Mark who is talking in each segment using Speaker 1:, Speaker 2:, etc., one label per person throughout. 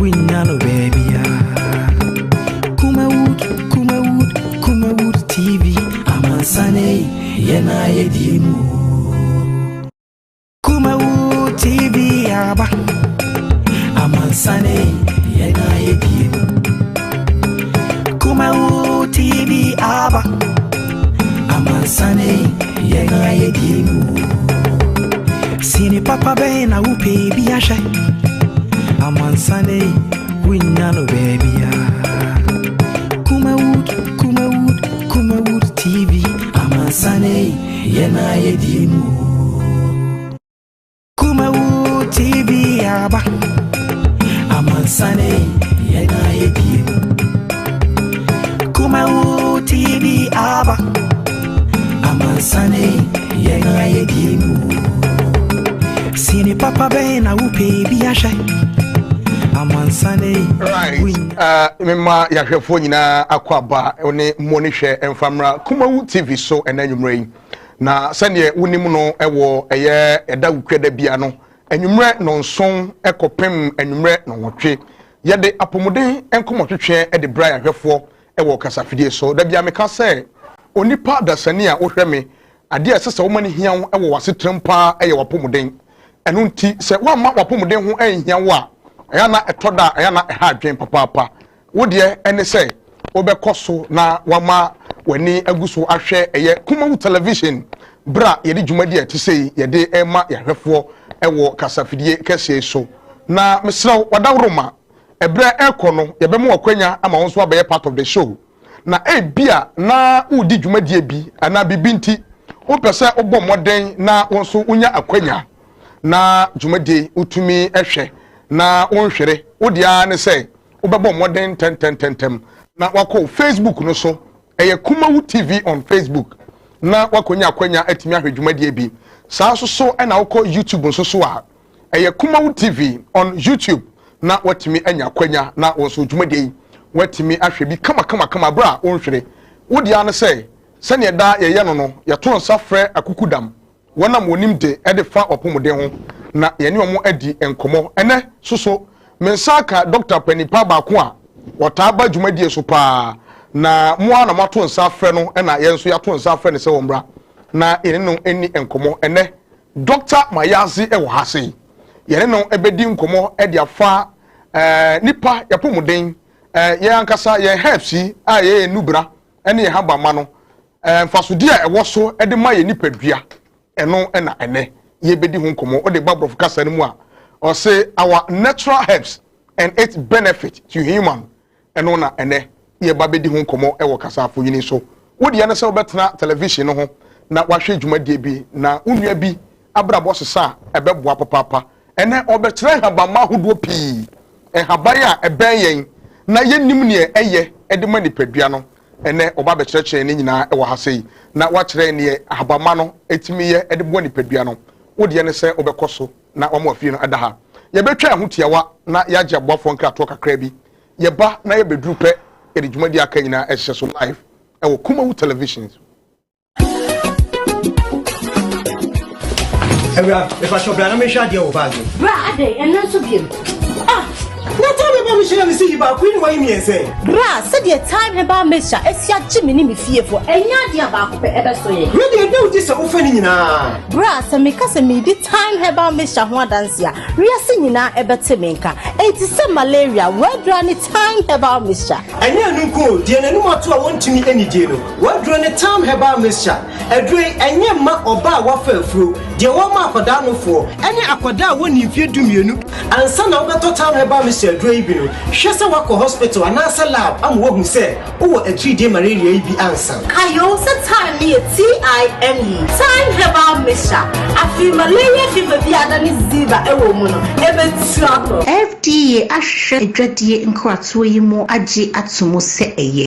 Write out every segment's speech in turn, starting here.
Speaker 1: wonnya no baabiara. Kumawood, Kumawood, Kumawood TV. Amansane, yɛn a yɛdi mu. Kumawood TV aba. Amansane, yɛn a yɛdi mu. Kumawood TV aba. Amansane, yɛn a yɛdi mu. Sini papa bɛn na wopɛ bi ahwɛ. Amansane, wonnya no baabiara. Kumawood, Kumawood, Kumawood TV. Amansane, yɛn a yɛdi mu. Kumawood TV aba. Amansane, yɛn a yɛdi mu. Kumawood TV aba. Amansane, yɛn a yɛdi mu. Sini papa bɛn na wopɛ bi ahwɛ. Amansane,
Speaker 2: Right. Mema yɛahwɛfoɔ nyinaa akɔ aba ne mmɔ ne hwɛ mfamra Kumawu TV so ɛna anwummerɛ yi. Na sɛneɛ wonim no, ɛwɔ ɛyɛ ɛda wukua da bia no anwummerɛ 7 ɛkɔpem anwummerɛ 8, yɛde apɔmuden nkɔmmɔtwetwe de bra yɛahwɛfoɔ ɛwɔ kasafidie so. Da bia meka sɛ onipa dasani a wohwɛ me, adeɛ a ɛsɛ sɛ woma no hia wo ɛwɔ w'asetram paa ɛyɛ w'apɔmuden. Ɛno nti sɛ woamma w'apɔmuden ho ɛnhia wo a, ɛyɛ na ɛtɔ da a, ɛyɛ na ɛha adwen papaapa. Wo deɛ ɛne sɛ wobɛkɔ so na wama w'ani agu so ahwɛ ɛyɛ Kumawu Television berɛ a yɛde dwumadi a ɛte sɛ yi yɛde ɛma yɛahwɛfoɔ ɛwɔ kasafidie kɛseɛ so. Na mesrɛ wo, wadaworo ɛberɛ ɛrekɔ no, yɛbɛma wakwanya ama wo nso abɛyɛ part of the show. Na ebia na wodi dwumadie bi anaa biribi nti wopɛ sɛ wobɔ mmɔden na wo nso wonya akwanya na dwumadie wotumi hwɛ na wonhwere wo deɛ ne sɛ wobɛbɔ mmɔden ntɛntɛntɛntɛm na wakɔ Facebook no so, ɛyɛ Kumawu TV on Facebook, na wakɔnya akwanya atumi ahwɛ dwumadie bi. Saa nso so ɛna wokɔ YouTube nso so a, ɛyɛ Kumawu TV on YouTube, na watumi anya akwanya na wɔn nso dwumadie yi watumi ahwɛ bi kama abere a wonhwere. Wo deɛ ne sɛ sɛnea da yɛyɛ no, yɛto nsa frɛ akukudam wɔn a wɔnim de ɛde fa ɔpɔmuden ho na yɛne wɔn adi nkɔmɔ. Ɛnɛ soso me nsa aka Dɔkta panipa baako a wɔtaa ba dwumadie so paa, na mo a na moato nsa afrɛ no, ɛna yɛn nso yɛato nsa afrɛ no sɛ wɔn mmra na yɛne no ani nkɔmɔ. Ɛnɛ Dɔkta Mayaze ɛwɔ ha sei, yɛne no ɛbɛdi nkɔmɔ ɛde afa nipa yɛpɔmuden, yɛn ankasa yɛn herbs yi a yɛyɛ nubra ɛne yɛn habama no, mfasodeɛ a ɛwɔ so ɛde ma yɛn nipadua. Ɛno ɛna ɛnɛ yɛbɛdi ho nkɔmɔ. Ɔde ba borɔfo kasa no mu a, ɔse "Our natural herbs and its benefit to human". Ɛno na ɛnɛ yɛba bɛdi ho nkɔmɔ ɛwɔ kasa afonyini so. Wodeɛ no sɛ wobɛtena television no ho na wahwɛ dwumadie bi na wo nua bi abrabɔ sesa a, ɛbɛboa papaapa. Ɛnɛ ɔbɛkyerɛ nhabamma ahodoɔ pii, nhaban a ɛbɛn yɛn na yɛnim neɛ ɛyɛ ɛde ma nipadua no. Ɛnɛ ɔba bɛkyerɛkyerɛ ne nyinaa ɛwɔ ha sei na wakyerɛ neɛ ahabamma no ɛtumi yɛ ɛde boa nipadua no. Wodeɛ ne sɛ wobɛkɔ so na wɔn afie no ɛda ha. Yɛbɛtwa ɛho tiawa na yɛagye aboafoɔ nkratoɔ kakra bi. Yɛba na yɛbɛduru pɛ, yɛde dwumadi aka nyinaa ɛhyehyɛ so live ɛwɔ Kumawu Television.
Speaker 3: Awura, mepakyɛ bra na mehwɛ adeɛ wɔ bag mu.
Speaker 4: Bra, adɛn, ɛno nso biom? Ah.
Speaker 3: Na Time Herbal Mixture na mesi yi baako yi na wayi mmiɛnsa yi.
Speaker 4: Bra, sɛdeɛ Time Herbal Mixture asi agye me ne me fiefoɔ, ɛnyɛ adeɛ a baako pɛ ɛbɛso yɛn.
Speaker 3: Wei deɛ, ɛda wo di sɛ wofa ne nyinaa.
Speaker 4: Bra, sɛ meka sɛ meredi Time Herbal Mixture ho adanse a, wiase nyinaa ɛbɛte me nka. Enti sɛ malaria, wɔadura ne Time Herbal Mixture.
Speaker 3: Ɛnyɛ ɛno nko o, deɛ n'anim ato a wɔntumi anidie no, wɔaduro ne Time Herbal Mixture. Aduro yi, ɛnyɛ mma ɔbaa a wafa afuro, deɛ wɔma akwadaa nofoɔ, ɛne akwadaa a wɔnni mfeɛ 12. Ansa na wobɛtɔ Time Herbal Mixture aduro yi bi no, hwɛ sɛ woakɔ hospital anaasɛ lab ama woahu sɛ wowɔ atiridie malaria yi bi ansa.
Speaker 4: Kayo sɛ Time ne yɛ Time, Time Herbal Mixture. Afei malaria fever bi a ada ne ziva ɛwɔ mu no, ɛbɛtu akɔ.
Speaker 5: FDA ahwehwɛ adwadie nkratoɔ yi mu agye ato mu sɛ ɛyɛ.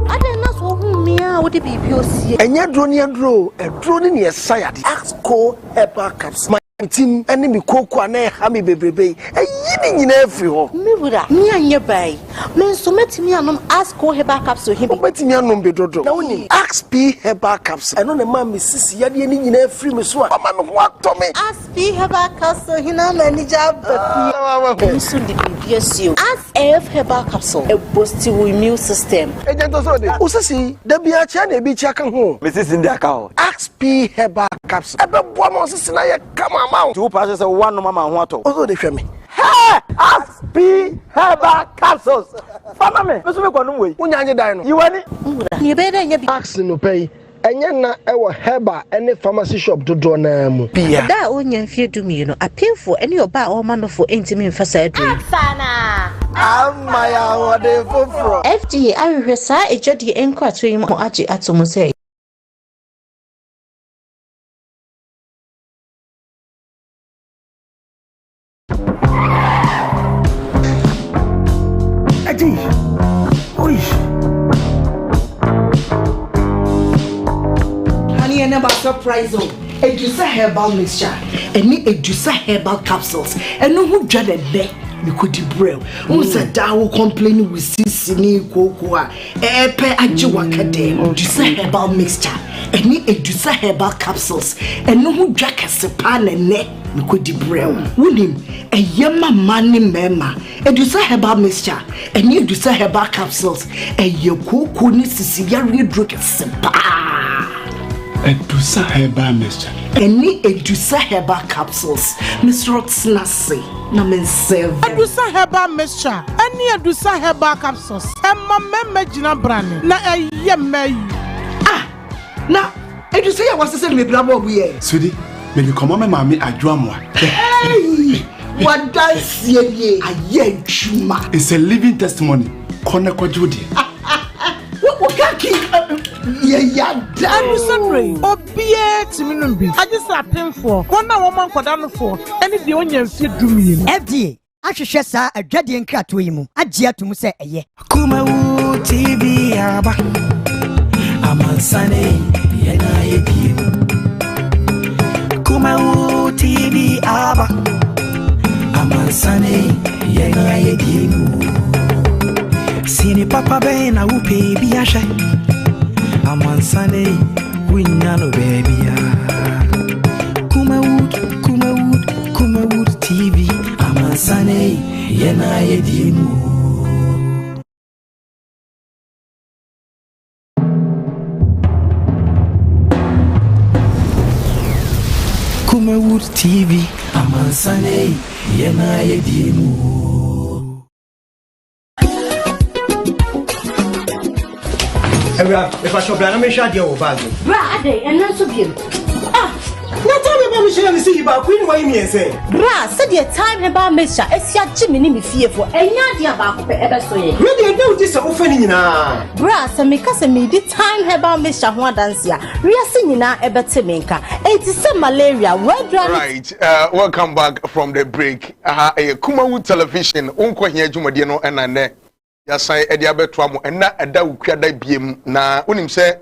Speaker 4: Adɛn na sɛ wohu mmea a wode biribi osie?
Speaker 6: Ɛnyɛ aduro ne aduro o, aduro ne neɛ ɛsa yade. Axco Herbal Caps ma me tim ne me kooko a na ɛha me bebrebe yi, ɛyi ne nyinaa afiri hɔ.
Speaker 4: Me wura, me anyɛ baa yi. Me nso mɛtumi anom Asco Herbal Capsule he bi?
Speaker 6: Wobɛtumi anom bi dodo. Na wonim Axe P Herbal Capsule? Ɛno na ɛmaa me sisi yadeɛ no nyinaa firi me so a ama me ho atɔ me.
Speaker 4: Axe P Herbal Capsule he na ama anigye aba fie. Ɛno nso de biribi asi o. Axe F Herbal Capsule, ɛboosti wo immune system.
Speaker 6: Agya Ntɔsɔɔde, wo sisi yi, da biara kyea na ebi kyea ka ho o.
Speaker 7: Me sisi no de aka hɔ.
Speaker 6: Axe P Herbal Capsule, ɛbɛboa ma wo sisi no ayɛ kama ama wo.
Speaker 7: Nti wo paa kyerɛ sɛ woanom ama wo ho atɔ wo?
Speaker 6: Ɔsɔɔde hwɛ me.
Speaker 7: Hey! Axe P Herbal Capsules! Fa ma me! Me nso mekɔ nom wei.
Speaker 6: Wonya nye dan no.
Speaker 7: Yi w'ani.
Speaker 4: Nwura, nea ɛbɛyɛ dɛ anya bi.
Speaker 6: Axe nnɔpa yi, ɛnyɛ nna wɔ herbal ne pharmacy shop dodoɔ no ara mu. Bia.
Speaker 5: Ɔbaa a ɔnnya mfeɛ dumienu, apemfoɔ ne ɔbaa a ɔrema nofo ntumi mfa saa aduro yi.
Speaker 6: Ama yɛn ahoɔden foforɔ.
Speaker 5: FDA ahwehwɛ saa adwadie nkratoɔ yi mu agye ato mu sɛ.
Speaker 3: Honey, and about surprise o. Edusa herbal mixture ɛne Edusa herbal capsules ɛno ho dwa na ɛnɛ mekɔdi brɛ wo sɛ daa wo complain wo sisi ne kooko a ɛɛpɛ agye waka dɛm. Edusa herbal mixture ɛne Edusa herbal capsules ɛno ho dwa kɛse paa na ɛnɛ mekɔdi brɛ wo. Wonim ɛyɛ ma mma ne mmarima. Edusa herbal mixture ɛne Edusa herbal capsules ɛyɛ kooko ne sisi yareɛ duro kɛse paa.
Speaker 8: Edusa herbal mixture.
Speaker 3: Ɛne Edusa herbal capsules. Mesrɛ tena ase na mensɛve.
Speaker 9: Edusa herbal mixture ɛne Edusa herbal capsules ɛma mmarima gyina brane na ɛyɛ mmaa yi.
Speaker 3: Ah, na Edusa yɛ wasesɛ no bebree abɔ ɔbo yɛ.
Speaker 8: Sweetie, mede kɔma me maame Adwoamoa.
Speaker 3: Hey, wadanseɛ nie ayɛ adwuma.
Speaker 8: It's a living testimony. Kɔ na kɔgye wo deɛ.
Speaker 3: Wo kaki yɛ yada.
Speaker 9: Edusa duro yi, obiara tumi nom bi. Agye sɛ apemfoɔ, wɔn a wɔma nkwadaa nofoɔ, ɛne deɛ ɔnya mfeɛ 12.
Speaker 10: FDA ahwehwɛ saa adwadeɛ nkratoɔ yi mu agye ato mu sɛ ɛyɛ.
Speaker 1: Kumawu TV aba amansane yɛn ayɛ biem. Kumawu TV aba amansane yɛn ayɛ biem. Sini papa bɛn na wopɛ bi ahwɛ amansane wonya no baabia. Kumawood, Kumawood, Kumawood TV amansane yɛn ayɛ biem. Kumawood TV amansane yɛn ayɛ biem.
Speaker 3: Awura, mepakyɛ bra na mehwɛ adeɛ wɔ bag mu.
Speaker 4: Bra adɛn ɛno nso biom? Ah!
Speaker 3: Na time herbal mixture na mesi yi baako yi na wayi mmiɛnsa yi.
Speaker 4: Bra, sɛdeɛ time herbal mixture asi agye me ne me fiefoɔ, ɛnyɛ adeɛ a baako pɛ ɛbɛso yɛn.
Speaker 3: Wei deɛ ɛda wo ti sɛ wofa ne nyinaa.
Speaker 4: Bra, sɛ meka sɛ meredi time herbal mixture ho adanse a, wiase nyinaa ɛbɛte me nka. Enti sɛ malaria, wadura ne.
Speaker 2: Right, welcome back from the break. Aha ɛyɛ Kumawu Television, wo nkɔhia dwumadie no ɛna nnɛ yɛasan de abɛtoa mo ɛna ɛda Wukuada biem. Na wonim sɛ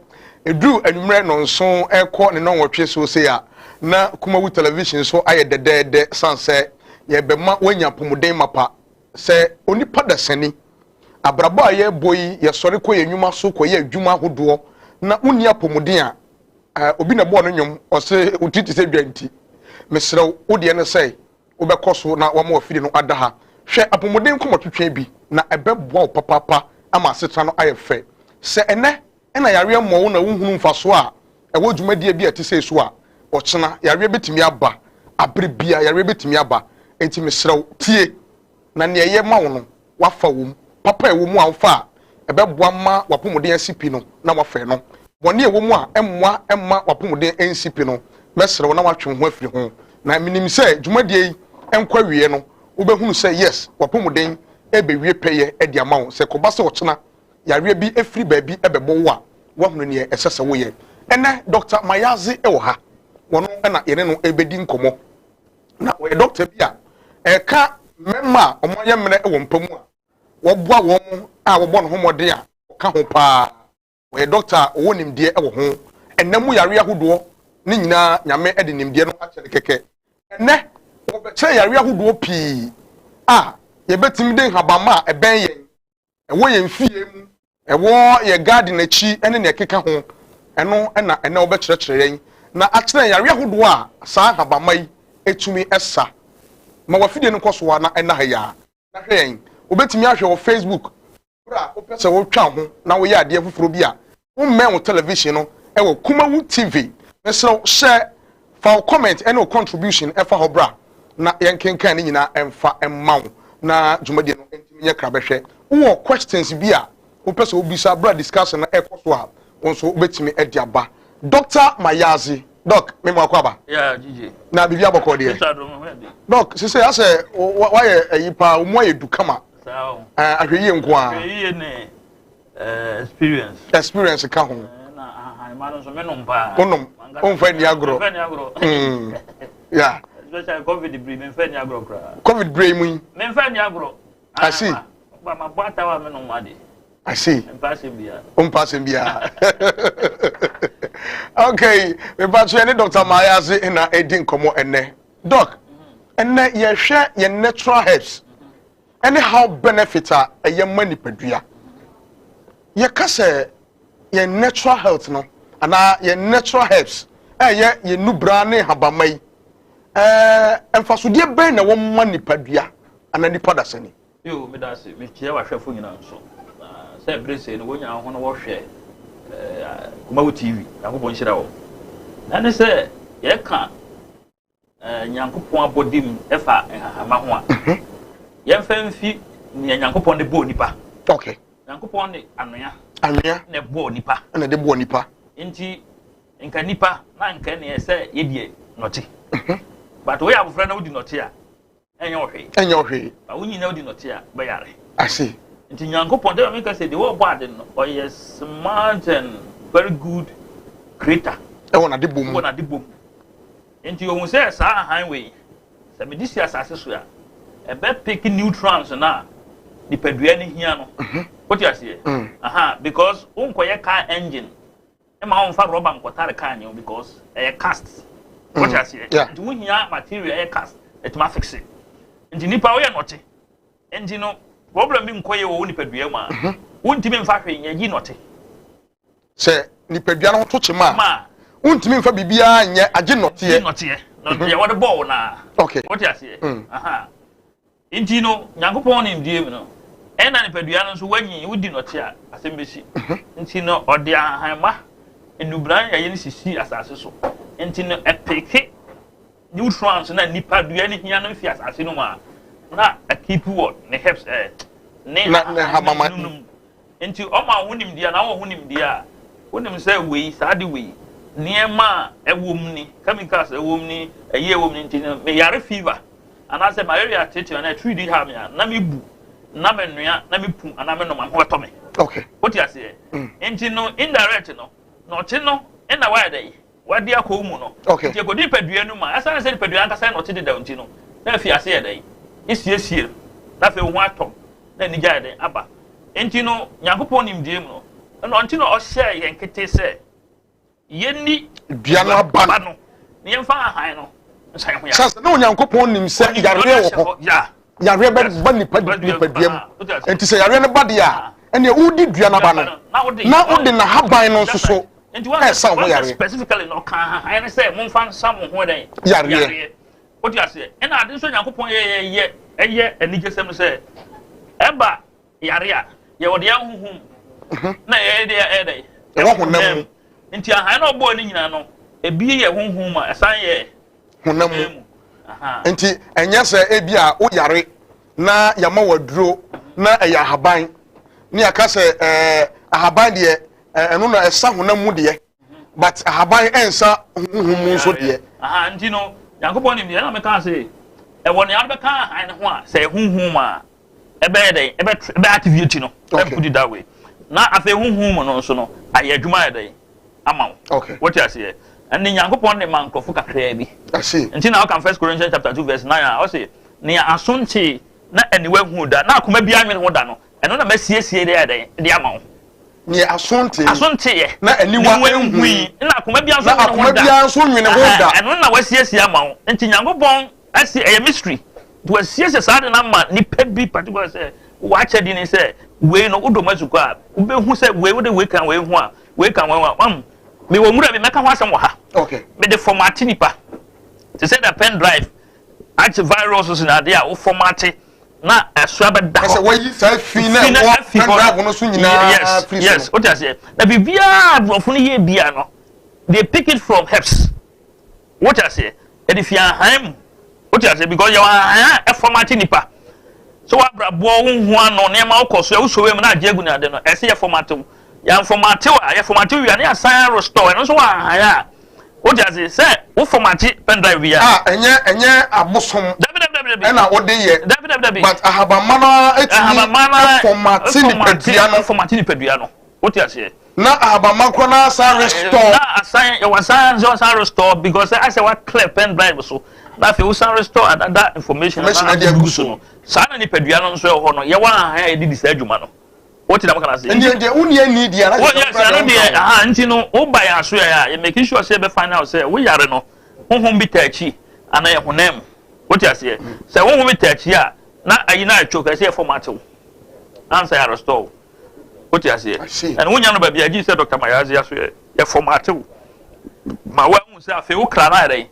Speaker 2: ɛduru anwummerɛ nnɔnson ɛkɔ ne nnɔnwɔtwe so sei a, na Kumawu Television so ayɛ dɛdɛɛdɛ san sɛ yɛbɛma woanya apɔmuden mapa. Sɛ onipa dasani, abrabɔ a yɛrebɔ yi, yɛsɔre kɔ yɛn nnwuma so kɔyɛ adwuma ahodoɔ na wonni apɔmuden a, obi na ɛbɔɔ no nnwom, ɔse wo ti te sɛ dwa nti. Mesrɛ wo, wo deɛ ne sɛ wobɛkɔ so na woama w'afidie no ada ha. Hwɛ apɔmuden nkɔmmɔtwetwe bi na ɛbɛboa wo papaapa ama asetena no ayɛ fɛ. Sɛ ɛnnɛ na yareɛ mmɔ wo na wonhunu mfasoɔ a ɛwɔ dwumadie bi a ɛte sei so a, ɔkyena yareɛ bɛtumi aba. Aberɛ biara yareɛ bɛtumi aba. Enti mesrɛ wo, tie na nea ɛyɛ ma wo no, woafa wɔ mu. Papa a ɛwɔ mu a wofa a ɛbɛboa ma w'apɔmuden asi pi no, na woafa ɛno. Bɔne a ɛwɔ mu a ɛmmoa mma w'apɔmuden nsi pi no, mɛsrɛ wo na woatwe wo ho afiri ho. Na menim sɛ dwumadie yi nkɔ awieɛ no, wobɛhunu sɛ yes, w'apɔmuden rebɛwie pɛyɛ de ama wo. Sɛ ɛkɔba sɛ ɔkyena yareɛ bi firi baabi bɛbɔ wo a, woahunu deɛ ɛsɛ sɛ woyɛ. Ɛnnɛ, Dɔkta Mayadze wɔ ha. Ɔno na yɛne no rebɛdi nkɔmmɔ. Na ɔyɛ dɔkta bi a ɛka mmarima a wɔayɛ mmerɛ wɔ mpa mu a wɔboa wɔn a wɔbɔ ne ho mmɔden a ɔka ho paa. Ɔyɛ dɔkta a ɔwɔ nimdeɛ wɔ ho. Ɛnna mu yareɛ ahodoɔ ne nyinaa Nyame de nimdeɛ no akyɛ no kɛkɛ. Ɛnnɛ wɔbɛkyerɛ yareɛ ahodoɔ pii a yɛbɛtumi de nhabamma a ɛbɛn yɛn. ɛwɔ yɛn fie mu, ɛwɔ yɛn garden akyi ne nea ɛkeka ho. Ɛno na ɛnnɛ wɔbɛkyerɛkyerɛ yɛn na akyerɛ yɛn yareɛ ahodoɔ a saa nhabamma yi tumi sa. Ma w'afidie no nkɔ so ara na ɛnna ha yi ara na hwɛ yɛn. Wobɛtumi ahwɛ wɔ Facebook Berɛ a wopɛ sɛ wotwa wo ho na woyɛ adeɛ foforɔ bi a, wommɛn wo television no wɔ Kumawu TV. Mesrɛ wo hyɛ, fa wo comment ne wo contribution fa hɔ bra na yɛnkenkan ne nyinaa mfa mma wo na dwumadie no ntumi nyɛ krabɛhwɛ. Wowɔ questions bi a wopɛ sɛ wobisa berɛ a discussion no ɛrekɔ so a, wo nso wobɛtumi de aba. Doctor Mayazi, Doc, me mu akɔ aba.
Speaker 11: Yeah, GJ.
Speaker 2: Na biribi abɔkɔ deɛ. Doc, sese asɛ wayɛ ayi paa, wo mu ayɛ du kama.
Speaker 11: Saa o.
Speaker 2: Eh, ahwɛyie nko ara.
Speaker 11: Ahwɛyie ne eh, experience.
Speaker 2: Experience ka ho.
Speaker 11: Eh, na ahanma no nso menom paa.
Speaker 2: Wonom, womfa nni agorɔ.
Speaker 11: Memfa nni agorɔ.
Speaker 2: Yeah.
Speaker 11: Especially COVID bere memfa nni agorɔ koraa.
Speaker 2: COVID bere mu yi.
Speaker 11: Memfa nni agorɔ.
Speaker 2: I see.
Speaker 11: Ba ma bɔ atawa menom ade.
Speaker 2: I see.
Speaker 11: Mpa asɛm biara.
Speaker 2: Mpa asɛm biara. Okay, mepa so yɛne Dr. Mayase na edi nkɔmmɔ ɛnɛ. Doc, ɛnɛ yɛhwɛ yɛn natural herbs. ne how benefit a ɛyɛ ma nipadua. Yɛka sɛ yɛn natural health no anaa yɛn natural herbs a ɛyɛ yɛn nubra ne nhabamma yi, ɛɛ mfasodeɛ bɛn na ɛwɔ ma nipadua anaa nipa dasani?
Speaker 11: Yo, meda ase. Mekyia w'ahwɛfo nyinaa nso. Na sɛ bere sei no wonya ho no wɔhwɛ eh, Kumawu TV. Nyankopɔn nhyira wɔn. Na ne sɛ yɛka Nyankopɔn abɔde mu ɛfa nhahamma ho a, yɛmfa mfi nea Nyankopɔn de bɔɔ nipa.
Speaker 2: Okay.
Speaker 11: Nyankopɔn de anoa.
Speaker 2: Anwea.
Speaker 11: Na ɛbɔɔ nipa.
Speaker 2: Na ɛde bɔɔ nipa.
Speaker 11: Nti nka nipa na nka nea ɛsɛ yɛdeɛ nɔte. But woyɛ abofra na wodi nɔte a, Ɛnyɛ wo hwee.
Speaker 2: Ɛnyɛ wo hwee.
Speaker 11: Ba wo nyina wodi nɔte a, bɛyare.
Speaker 2: I see.
Speaker 11: Nti Nyankopɔn, dɛ meka sɛ deɛ ɔbɔ ade no, ɔyɛ smart and very good creator.
Speaker 2: Ɛwɔ n'ade bɔ mu.
Speaker 11: Ɛwɔ n'ade bɔ mu. Nti ohun sɛ saa ahan wei, sɛ mede si asase so a, ɛbɛ pick nutrients no a nipadua no hia no. Wote aseɛ? Aha, because wonkɔyɛ car engine Mma wo nfa rɔba nkɔtare car no because ɛyɛ cast. Wote aseɛ? Nti wo hia material ɛyɛ cast ɛtumi afixe. Nti nipa woyɛ nɔte. Nti no problem bi nkɔ yie wɔ wo nipadua mu a, wontumi nfa hwee nyɛ yi nɔte.
Speaker 2: Sɛ nipadua no ho to kyema a, wontumi nfa biribiara nyɛ agye nɔteɛ.
Speaker 11: Gye nɔteɛ. Nɔteɛ wɔde bɔɔ wo naa.
Speaker 2: Okay.
Speaker 11: Wote aseɛ? Aha. Enti no, Nyankopɔn nimdeɛ mu no, ɛna nipadua no nso wanyin, wodi nɔte a, asɛm besi. Nti no, ɔde ahahamma, nnubran a ɛyɛ no sisii asase so. Nti no, ɛpeke nutrients na nipadua no hia no fi asase no mu a, na akipi wɔ ne herbs, eh, ne ahahamma no mu. Enti ɔma wo nimdeɛ anaa wowɔ ho nimdeɛ a, wonim sɛ wei, saa ade wei, nneɛma a ɛwɔ mu ni, chemicals a ɛwɔ mu ni, ɛyi a ɛwɔ mu ni, nti no meyare fever anaasɛ malaria teetee anaa atiridii ha me a, na mebu, na menoa, na mepu anaa menom a, me ho bɛtɔ me.
Speaker 2: Okay.
Speaker 11: Wote aseɛ? Nti no indirect no, nɔte no na wayɛ dɛn? Wadi akɔ wo mu no.
Speaker 2: Okay.
Speaker 11: Nti ɛkɔdi nipadua no mu a, ɛsiane sɛ nipadua ankasa yɛ nɔte dedaw nti no, na afi ase yɛ dɛn? Esiesie no, na afei wo ho atɔ wo, na anigye ayɛ dɛn? Aba. Nti no, Nyankopɔn nimdeɛ mu no, ɛna ɔnti na ɔhyɛɛ yɛn ketee sɛ yɛnni
Speaker 2: dua no aba
Speaker 11: no, na yɛmfa ahan no nsa yɛn ho yareɛ.
Speaker 2: Sɛ na Onyankopɔn nim sɛ yareɛ wɔ hɔ.
Speaker 11: Yeah.
Speaker 2: Yareɛ bɛba nipa nipadua mu. Nti sɛ yareɛ no ba deɛ a, ɛnneɛ wodi dua no aba no, na wode n'ahaban no nso so
Speaker 11: Nti wɔn
Speaker 2: ɛsa ho
Speaker 11: sɛ
Speaker 2: yareɛ.
Speaker 11: specifically na ɔka ahahan no sɛ momfa nsa mo ho dɛn
Speaker 2: Yareɛ.
Speaker 11: Wote aseɛ? Ɛna ade nso Nyankopɔn yɛ yɛ yɛ ɛyɛ anigyesɛm sɛ ɛba yare a yɛwɔ deɛ honhom na yɛyɛ deɛ ɛyɛ dɛn
Speaker 2: Ɛwɔ honam mu.
Speaker 11: Nti ahan na ɔbɔɔ ne nyinaa no ebi yɛ honhom a ɛsan yɛ
Speaker 2: honam mu. Nti ɛnyɛ sɛ ebi a woyare na yɛama wo aduro na ɛyɛ ahaban ne yɛaka sɛ ɛɛ ahaban deɛ ɛno na ɛsa honam mu deɛ but ahaban ɛnsa honhom mu nso deɛ.
Speaker 11: Aha nti no Nyankopɔn nim deɛ ɛna meka sɛ ɛwɔ nea wode bɛka ahan no ho a sɛ honhom a ɛbɛyɛ dɛn ɛbɛ ɛbɛ activate no let me put it that way na afei honhom mu no nso no ayɛ adwuma ayɛ dɛn ama wo
Speaker 2: okay
Speaker 11: wote aseɛ ɛne Nyankopɔn de ma nkurɔfo kakraa bi nti na ɔka First Corinthians chapter 2 verse 9 a ɔse nea aso ntee na aniwa nhuu da na akoma biara nwene ho da no ɛno na masiesie de ayɛ dɛn de ama wo.
Speaker 2: Nea aso ntee.
Speaker 11: Aso nteeɛ.
Speaker 2: Na aniwa nhui.
Speaker 11: Na akoma biara nso nwene ho da.
Speaker 2: Na akoma biara nso nwene ho da.
Speaker 11: Ɛno na wasiesie ama wo. Nti Nyankopɔn asi ɛyɛ mystery. Nti wasiesie saa ade no ama nipa bi particular sɛ w'akyɛde ni sɛ. Wei no wodɔ mu asukɔ a, wobɛhu sɛ wei wode wei ka wei ho a, wei ka wei ho a, wahu. Mewɔ nwura bi, mɛka ho asɛm wɔ ha.
Speaker 2: Okay.
Speaker 11: Mede fɔmate nipa. Te sɛ da pen drive, antivirus na adeɛ a wo fɔmate na ɛso abɛda hɔ.
Speaker 2: Ɛsɛ wɔyi saa fi na ɛwɔ pen drive no so nyinaa firi so.
Speaker 11: Yes, wote aseɛ. Na biribiara aborɔfo no yɛ bia no, they pick it from herbs. Wote aseɛ? Ɛde fi ahan mu. Wote aseɛ? Because yɛwɔ ahan a ɛfɔmate nipa. Sɛ w'abrabɔ wo ho ano nneɛma wokɔ so wosɔ wei mu na agye agu ne ade no, ɛsɛ yɛfɔmate wo. Yɛamfɔmate wo a, yɛfɔmate wo wie a na yɛasan restore. Ɛno nso wɔ ahan a wote aseɛ sɛ wo fɔmate pen drive bi a.
Speaker 2: A ɛnyɛ ɛnyɛ abosom.
Speaker 11: Dabi dabi dabi dabi.
Speaker 2: Ɛna wode yɛ.
Speaker 11: Dabi dabi dabi.
Speaker 2: But ahabamma no ara etumi ɛfɔmate nipadua no.
Speaker 11: Ɛfɔmate nipadua no. Wote aseɛ?
Speaker 2: Na ahabamma korɔ no asan restore.
Speaker 11: Na asan yɛwɔ asan sɛ ɔsan restore because asɛ wa clear pen drive so na afei wosan restore another information na agu so no. Saa na nipadua no nso ɛwɔ hɔ no yɛwɔ ahan a yɛde di saa adwuma no. Wote na mo kana se.
Speaker 2: Ndeɛ deɛ wo nni ani deɛ na
Speaker 11: kyerɛ sɛ wokura deɛ deɛ aha nti no woba yɛn aso yɛ a yɛ making sure sɛ yɛbɛ find out sɛ wo yare no honhom bi taa akyi anaa yɛ honam mu. Wote aseɛ? Sɛ honhom bi taa akyi a na ayi no ayɛ choke ɛsɛ yɛ format wo ansa yɛ restore wo. Wote aseɛ? Ɛna wonya no baabi a gye sɛ Dr. Mayazi aso yɛ yɛ format wo ma woahu sɛ afei wo kra no ayɛ dɛn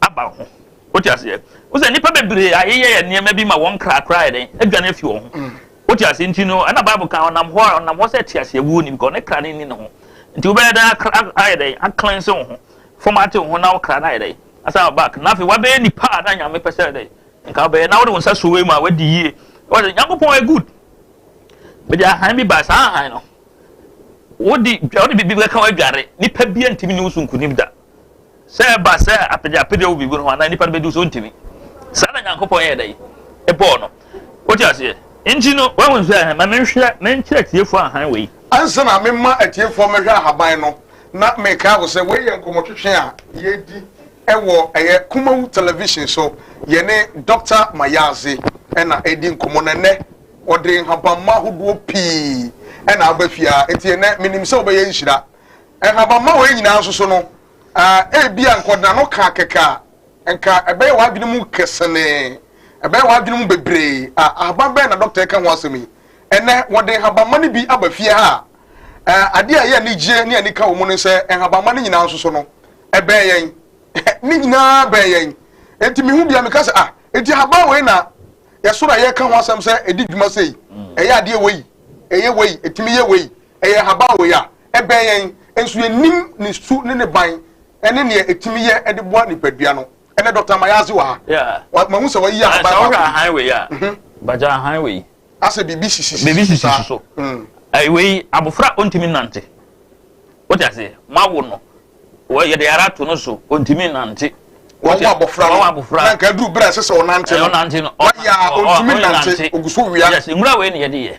Speaker 11: aba ho. Wote aseɛ? Wo sɛ nnipa bebree ayeyɛ yɛ nneɛma bi ma wɔn kra koraa ayɛ dɛn adwane afi wɔn ho. Wote aseɛ? Nti no ɛna Bible ka ɔnam hɔ a ɔnam hɔ sɛ te aseɛ wuo ni because ne kra no nni ne ho. Nti wobɛyɛ dɛn ayɛ dɛn acleanse wo ho, formate wo ho na wo kra no ayɛ dɛn asan aba back na afei wabɛyɛ nipa a na Nyame pɛ sɛ dɛn nka wobɛyɛ na wode wo nsa so wei mu a wadi yie. Wɔde Nyankopɔn yɛ good. Mede ahan bi baa saa ahan no wode wode biribi bɛka w'adware nipa bi ntumi ne wo so nkunim da sɛ ɛba sɛ apɛgya apɛgya wo biribi no ho anaa nipa no bɛdi so ntumi saa na Nyankopɔn yɛ dɛ ɛbɔɔ no wote aseɛ nti no wahu sɛ ma menhwɛ menkyerɛ atiefoɔ ahan wei.
Speaker 2: Ansa na mema atiefoɔ mɛhwɛ ahaban no na mekae wo sɛ wei yɛ nkɔmmɔtwetwe a yɛredi wɔ ɛyɛ Kumawu Television so yɛne Doctor Mayadze na ɛredi nkɔmmɔ na ɛnɛ Ɔde nhabamma ahodoɔ pii na aba fie ha, enti ɛnnɛ menim sɛ wobɛyɛ nhyira. Nhabamma wei nyinaa nso so no, ebia nkɔdena no ka kɛkɛ a, nka ɛbɛyɛ w'adwene mu kesenee, ɛbɛyɛ w'adwene mu bebree. A, ahaban bɛn na dɔkta reka ho asɛm yi? Ɛnnɛ wɔde nhabamma no bi aba fie ha a, adeɛ a ɛyɛ anigyeɛ ne anika wɔ mu ne sɛ nhabamma no nyinaa nso so no, ɛbɛn yɛn. Ne nyinaa bɛn yɛn. Enti mehu bi a meka sɛ, ah, enti ahaban wei na Yɛso na yɛka ho asɛm sɛ ɛdi dwuma sei, ɛyɛ adeɛ wei, ɛyɛ wei, ɛtumi yɛ wei, ɛyɛ ahaban wei a, ɛbɛn yɛn, nso yɛnnim ne su ne ne ban ne neɛ ɛtumi yɛ de boa nipadua no. Ɛnɛ Dɔkta Mayaze wɔ ha. Mahu sɛ wayi ahaban baako.
Speaker 11: Sɛ wohwɛ ahan wei a, bagya ahan wei.
Speaker 2: Asɛ biribi sisi
Speaker 11: biribi sisi so. Wei abofra ɔntumi nnante. Wote aseɛ? Moawo no, wɔ yɛde yare ato no so, ɔntumi nnante.
Speaker 2: Wɔwo abɔfra no,
Speaker 11: abɔfra.
Speaker 2: Na nka aduru berɛ a ɛsɛ sɛ ɔnante no,
Speaker 11: ɔnante no,
Speaker 2: wayɛ a ɔntumi nnante, ɔgu so wia.
Speaker 11: Yes, nwura wei na yɛde yɛ.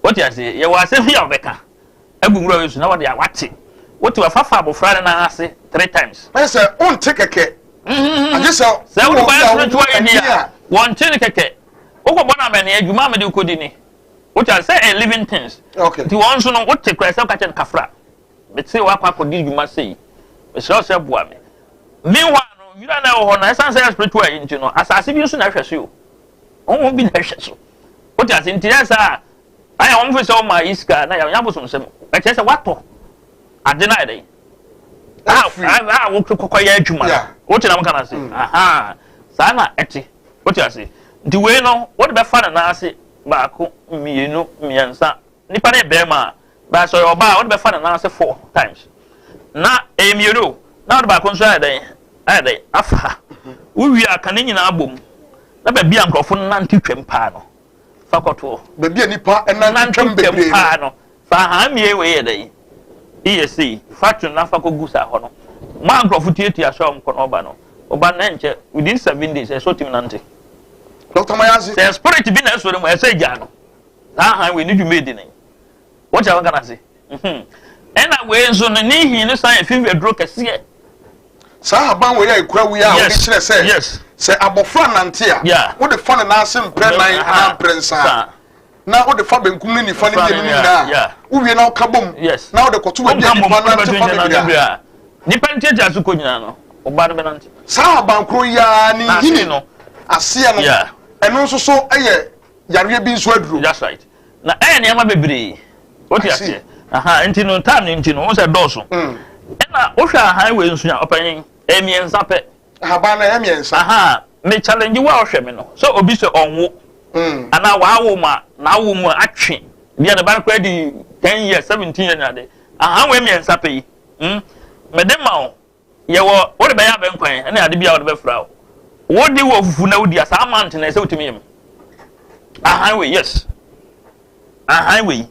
Speaker 11: Wote aseɛ? Yɛwɔ asɛm bi a wɔbɛka agu nwura wei so na wɔde a wate. Wote wafafa abɔfra no nan ase three times.
Speaker 2: Ɛyɛ sɛ wonte kɛkɛ. Agye sɛ
Speaker 11: sɛ
Speaker 2: wowɔ
Speaker 11: wode
Speaker 2: bi
Speaker 11: kɔyɛ
Speaker 2: a
Speaker 11: spiritual
Speaker 2: wowɔ
Speaker 11: yi
Speaker 2: ani
Speaker 11: deɛ
Speaker 2: a.
Speaker 11: a, wɔnte no kɛkɛ. Wokɔbɔ no amɛneɛ, adwuma a mede wokɔdi ni. Wote ase sɛ ɛyɛ living things.
Speaker 2: Okay.
Speaker 11: Nti wɔn nso no wote koraa sɛ woka kyerɛ no kafra. Mete wakɔ akɔdi dwuma sei. Mesrɛ wo sɛ boa me. Meanwhile no nwura na ɛwɔ hɔ no ɛsan sɛ ɛyɛ spiritual yi nti no asase bi nso na ɛhwɛ so yi o. Honhom bi na ɛhwɛ so. Wote ase nti ɛyɛ saa a ayɛ wɔn fi sɛ wɔn ayi sika na yɛ abosomsɛm. Ɛkyerɛ sɛ watɔ ade no ayɛ dɛn? A a wokɔkɔ yɛ adwuma no. Wote na mo ka no ase. Aha saa na ɛte. Wote ase? Nti wei no, wode bɛfa ne nan ase baako, mmienu, mmiɛnsa. Nipa no yɛ barima a, but sɛ ɔyɛ ɔbaa a, wode bɛfa ne nan ase four times. Na ɛyɛ mmienu o, na wode baako nso ayɛ dɛn? Ayɛ dɛn? Afa ha. Wowie a, ka ne nyinaa bom. Na baabi a nkurɔfo nante twam paa no, fa kɔtoɔ.
Speaker 2: Baabi a nnipa nante twam bebree no.
Speaker 11: Paa no, fa ahan mmie wei yɛ dɛn? Yɛ sei, fa to na fa kɔgu saa hɔ no. Ma nkurɔfo tuatua so a wɔkɔ na wɔba no, wɔba no na ɛnkyɛ, within 7 days, ɛsɛ sɛ ɔtumi nante.
Speaker 2: Dr. Mayazi.
Speaker 11: Sɛ spirit bi na ɛsɔ ne mu, ɛsɛ gyaa no. Saa ahan wei ne dwuma edi ne. Wɔkyɛ wɔn kana ase. Ɛna wei nso no, ne hin no san yɛ fi aduro kɛseɛ.
Speaker 2: Saa ahaban wei a ekura wei a wɔde kyerɛ sɛ sɛ abɔfra nante a, wode fa ne nan ase mprɛ nan anaa mprɛ nsa. Na wode fa benkum ne nifa no mmienu no nyinaa a, wowie na woka bom na wode kɔto baabi a nnipa nante fa bebree a.
Speaker 11: Nnipa ntiatia so kɔ nyinaa no, wo ba no bɛnante.
Speaker 2: Saa ahaban koro yi ara ne nhini no aseɛ no, ɛno nso so yɛ yareɛ bi nso aduro.
Speaker 11: That's right. Na ɛyɛ nneɛma bebree. Wote aseɛ? Aha, nti no time no nti no, wohu sɛ dɔɔso. Ɛna wohwɛ ahan wei nso a, ɔpanyin, ɛyɛ mmiɛnsa pɛ.
Speaker 2: Ahaban no ɛyɛ mmiɛnsa.
Speaker 11: Aha, me challenge wo a wohwɛ me no, sɛ obi sɛ ɔnwo, anaa wawo ma n'awo mu atwe, bi a ne ba no koraa di 10 years, 17 years ne ade. Ahan wei mmiɛnsa pɛ yi, mede ma wo. Yɛwɔ wode bɛyɛ abɛnkwan ɛne ade bi a wode bɛfra wo. Wode wɔ fufu na wodi a, saa amount na ɛsɛ wotumi yam. Ahan wei, yes. Ahan wei.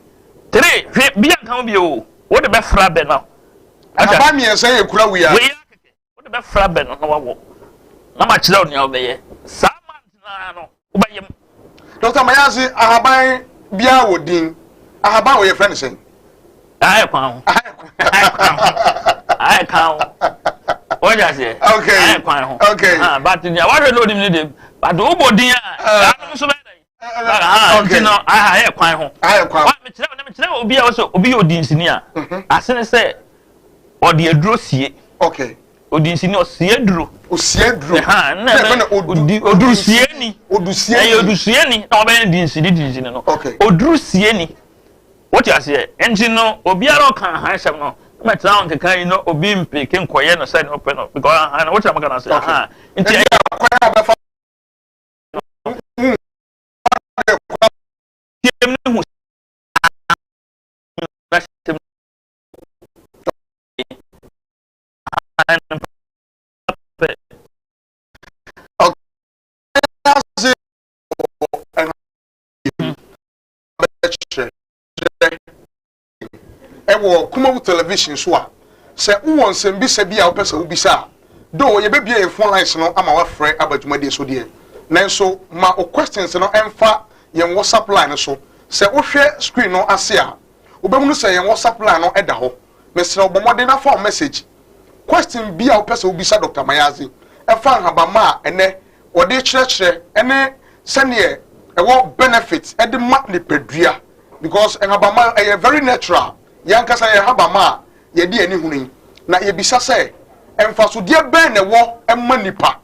Speaker 11: Three, hwɛ bi anka ho bio o. Wode bɛfra bɛ no.
Speaker 2: Ahaban mmiɛnsa yɛ kura wei a.
Speaker 11: Wei akɛkɛ. Wode bɛfra bɛ no na wawɔ. Na makyerɛ wo nea wobɛyɛ. Saa amount naa no, wobɛyam.
Speaker 2: Dr. Mayasi, ahaban biara wɔ din. Ahaban wɔ yɛfrɛ no sɛn?
Speaker 11: Ayɛ kwan ho. Ayɛ kwan ho. Ayɛ kan ho. Wɔn aseɛ.
Speaker 2: Okay.
Speaker 11: Ayɛ kwan ho.
Speaker 2: Okay.
Speaker 11: Ah, but nea wahwɛ no onim ne de. But wobɔ din a, saa no nso bɛyɛ dɛ. Ah, nti no, ayɛ kwan ho.
Speaker 2: Ayɛ kwan ho.
Speaker 11: Mekyerɛ mekyerɛ obi a wɔsɛ obi yɛ odinsini a, ase ne sɛ ɔde aduro sie.
Speaker 2: Okay.
Speaker 11: Odinsini ɔsie aduro.
Speaker 2: Osie aduro.
Speaker 11: Ɛha nna ɛbɛ odurusieni.
Speaker 2: Odusieni.
Speaker 11: Ɛyɛ odusieni na ɔbɛyɛ dinsini dinsini no.
Speaker 2: Okay.
Speaker 11: Odurusieni. Wote aseɛ? Nti no obiara ɔka ahan sɛm no mɛtena hɔ nkeka yi no, obi mpeke nkɔyɛ no sɛ ne ɔpɛ no because ahan no wokyerɛ maka no ase ahan. Nti
Speaker 2: ɛyɛ kwan a bɛfa
Speaker 11: tiem ne hu na hyɛm ahan pɛ.
Speaker 2: Ase bɛkyerɛ ɛwɔ Kumawu Television so a, sɛ wowɔ nsɛmbisa bi a wopɛ sɛ wobisa a, though yɛbɛbie yɛn phone lines no ama wafrɛ aba dwumadie so deɛ, nanso ma wo questions no ɛmfa yɛn WhatsApp line no so. Sɛ wohwɛ screen no ase a, wobɛhunu sɛ yɛn WhatsApp line no ɛda hɔ. Mesrɛ wo, bɔ mmɔden na fa wo message question bi a wopɛ sɛ wobisa Dr. Mayazi ɛfa nhabamma a ɛnɛ wɔde kyerɛkyerɛ ɛne sɛneɛ ɛwɔ benefit ɛde ma nipadua, because nhabamma ɛyɛ very natural. Yɛn ankasa yɛ nhabamma a yɛde ani hunu yi na yɛbisa sɛ mfasodeɛ bɛn na ɛwɔ ɛma nipa,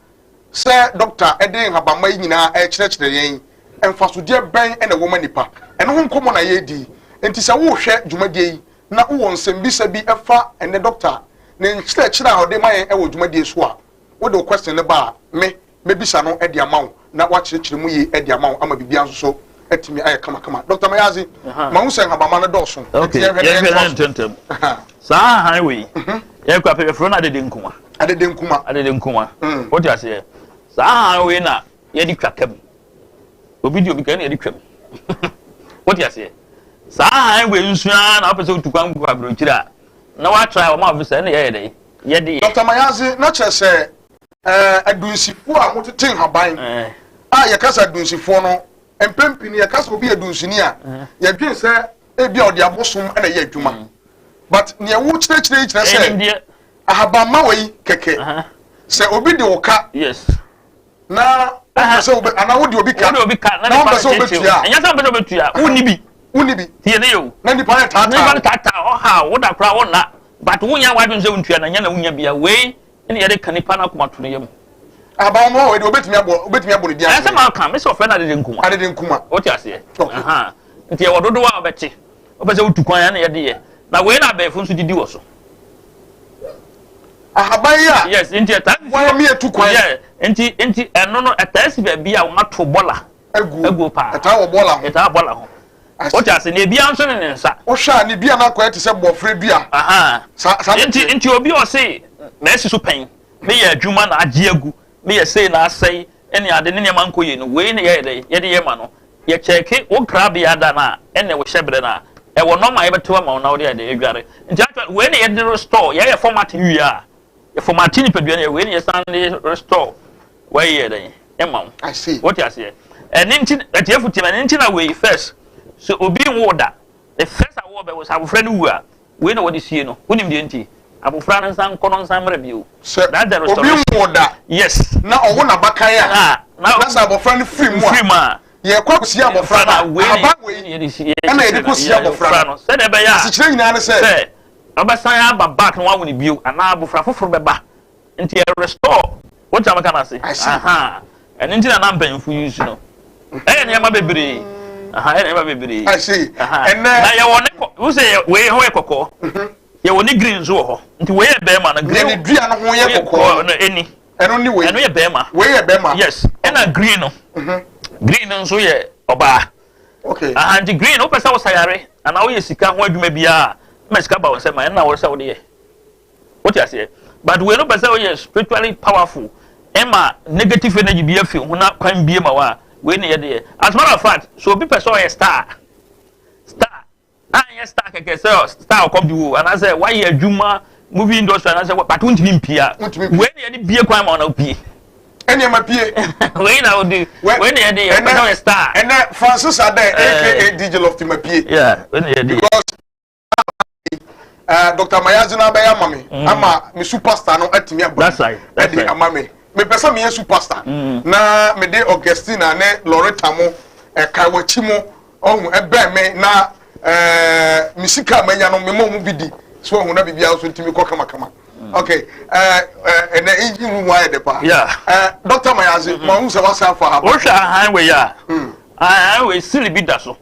Speaker 2: sɛ doctor ɛde nhabamma yi nyinaa ɛkyerɛkyerɛ yɛn, mfasodeɛ bɛn ɛna ɛwɔ ma nipa. Ɛno ho nkɔmmɔ na yɛredi. Nti sɛ wohwɛ dwumadie yi na wowɔ nsɛmbisa bi ɛfa ɛnɛ doctor ne nkyerɛkyerɛ a ɔde ma yɛn ɛwɔ dwumadie so a, wode wo question no ba a, me mɛbisa no de ama wo na wakyerɛkyerɛ mu yie de ama wo ama biribiara nso so atumi ayɛ kamakama. Dr. Mayazi, ma ho sɛ nhabamma no dɔɔso.
Speaker 11: Okay,
Speaker 2: nti yɛhwɛ
Speaker 11: yɛhwɛ
Speaker 2: na
Speaker 11: no
Speaker 2: yɛntoa so.
Speaker 11: ntɛmntɛm. Saa ahan wei, yɛkɔ apɛ yɛfrɛ no adede nkuma.
Speaker 2: Adede nkuma.
Speaker 11: Adede nkuma. Wote aseɛ? Saa ahan wei na yɛde twa kam. Obi di obi ka na yɛde twam. Wote aseɛ? Saa ahan wei nso ara na wopɛ sɛ wotu kwan kɔ aburokyire a, na woatra wɔn a wɔfisɛ ɛna yɛyɛ dɛ yɛde yɛ.
Speaker 2: Dr. Mayazi, na kyerɛ sɛ adunsifoɔ a motete nhaban a, yɛka sɛ adunsifoɔ no, mpɛn pii no yɛka sɛ obi yɛ dunsini a, yɛdwen sɛ ebi a ɔde abosom na ɛyɛ adwuma, but nea wokyerɛkyerɛ yi kyerɛ sɛ
Speaker 11: Ɛnimdeɛ.
Speaker 2: ahabamma wɔ yi kɛkɛ, sɛ obi de wo ka na wopɛ sɛ wobɛ anaa wode obi ka
Speaker 11: wode obi ka
Speaker 2: na wopɛ sɛ wobɛtua a,
Speaker 11: ɛnyɛ sɛ wopɛ sɛ wobɛtua, wonni bi.
Speaker 2: Wonni bi.
Speaker 11: Tie ne yɛ o.
Speaker 2: Na nipa no taataa.
Speaker 11: Nipa no taataa ɔha wo da koraa wonna, but wonya w'adwene sɛ wontua na nyɛ na wonya bia. Wei ɛne yɛde ka nipa no akoma to no yam.
Speaker 2: Ahabamma wɔ yi de obetumi abɔ ne din
Speaker 11: ɛsɛ
Speaker 2: akyerɛ.
Speaker 11: Ma ka me sɛ ɔfrɛ no adede nkuma.
Speaker 2: Adede nkuma.
Speaker 11: Wote aseɛ? Aha. Nti ɛwɔ dodoɔ a wobɛte wopɛ sɛ wotu kwan ɛne yɛde yɛ, na wei na abɛɛfo nso didi wɔ so.
Speaker 2: Ahaban yi a
Speaker 11: Yes, nti ɛtaa sisi
Speaker 2: wɔn mi etu kwan.
Speaker 11: Yeah, nti ɛno no ɛtaa si baabi a wɔato bɔla
Speaker 2: agu
Speaker 11: aguo paa.
Speaker 2: Ɛtaa wɔ bɔɔla ho.
Speaker 11: Ɛtaa bɔla ho. Wote ase? Na ebia nso ne ne nsa.
Speaker 2: Wohwɛ a, ne dua no akɔyɛ te sɛ bɔɔfrɛ dua. Saa saa.
Speaker 11: Nti obi a ɔse mɛsi so pɛn, meyɛ adwuma na agye agu, meyɛ sei na asɛe, ɛne ade ne nneɛma nkɔ yie no, wei ne yɛyɛ dɛ yɛde yɛ ma no. Yɛkyɛke wo krabea da no a ɛne wo hyɛberɛ no a ɛwɔ nɔma a yɛbɛto ama wo na wode ayɛ dɛ adware. Nti actually wei ne yɛde restore, yɛyɛ format wie a, yɛ format nipadua no yɛ wei ne yɛsan de restore wɔyɛ dɛn ɛma wo.
Speaker 2: I see.
Speaker 11: Wote aseɛ? Ɛne nti atiefo tie me, ɛne nti na wei first, sɛ obi nwo da, the first awoɔ bɛwo, sɛ abofra no wu a, wei na wɔde sie no. Wonim deɛ nti? Abofra no nsa nkɔ no nsa mmerɛ bio.
Speaker 2: Sɛ
Speaker 11: That's the
Speaker 2: obi
Speaker 11: restoration.
Speaker 2: nwo da na ɔwo n'abakan a,
Speaker 11: na
Speaker 2: na sɛ abɔfra no firi mu a,
Speaker 11: firi mu a,
Speaker 2: yɛkɔ akɔsie abɔfra no a,
Speaker 11: wei
Speaker 2: ahaban wei ɛna yɛde kɔsie abɔfra no.
Speaker 11: Sɛdeɛ ɛbɛyɛ a
Speaker 2: asekyerɛ nyinaa ne sɛ
Speaker 11: sɛ ɔbɛsan aba back na wawo ne bio anaa abofra foforɔ bɛba. Nti yɛ restore. Wote ameka no ase?
Speaker 2: I see.
Speaker 11: Aha. Ɛno nti na na mpanyimfo use no. Ɛyɛ nneɛma bebree. Aha, ɛyɛ nneɛma bebree.
Speaker 2: I see.
Speaker 11: Ɛnɛ. Na yɛwɔ ne kɔ, wo sɛ wei ho yɛ kɔkɔɔ. Mhm. Yɛwɔ ne green nso wɔ hɔ. Nti wei yɛ bɛrima no.
Speaker 2: Green. Ne dua no ho yɛ kɔkɔɔ.
Speaker 11: No ɛni.
Speaker 2: Ɛno ne wei.
Speaker 11: Ɛno yɛ bɛrima.
Speaker 2: Wei yɛ bɛrima.
Speaker 11: Yes. Ɛna green no. Mhm. Green no nso yɛ ɔbaa.
Speaker 2: Okay.
Speaker 11: Aha, nti green wopɛ sɛ wosa yare anaa woyɛ sika ho adwuma biara ma sika ba wo nsam a ɛna wɔsɛ wode yɛ. Wote aseɛ? But wei no pɛ sɛ woyɛ spiritually powerful ɛma negative energy bi afi ho na kwan bie ma wo a, wei ne yɛde yɛ. As matter of fact, so obi pɛ sɛ ɔyɛ star, star, anyɛ star kɛkɛ sɛ star ɔkɔm de wo anaasɛ wayɛ adwuma movie industry anaasɛ but wontumi mpie a, wei ne yɛde bie kwan ma wo na wopie.
Speaker 2: Ɛnneɛma pie.
Speaker 11: Wei na wode, wei ne yɛde yɛ, pɛ sɛ ɔyɛ star.
Speaker 2: Ɛnɛ Francis Adeh aka DJ Lofty ma pie.
Speaker 11: Yeah, wei ne yɛde yɛ.
Speaker 2: Because Uh, Dr. Mayazi na abɛyɛ ama me mm. ama me superstar no atumi aba ɛde ama me mepɛ sɛ meyɛ superstar mm. na mede Augustina ne Loretta mo ɛka wakyi mo ɔhu ɛbɛn me na ɛɛ me sika a manya no mema ɔmo bi di so ɔhu na biribiara nso ntumi kɔ kamakama mm. okay ɛɛ ɛnɛ engine room ayɛ dɛ paa ɛɛ Dr. Mayazi ma ɔhu sɛ wasa afa ha.
Speaker 11: Wohwɛ ahan wei a ahan wei sili bi da so.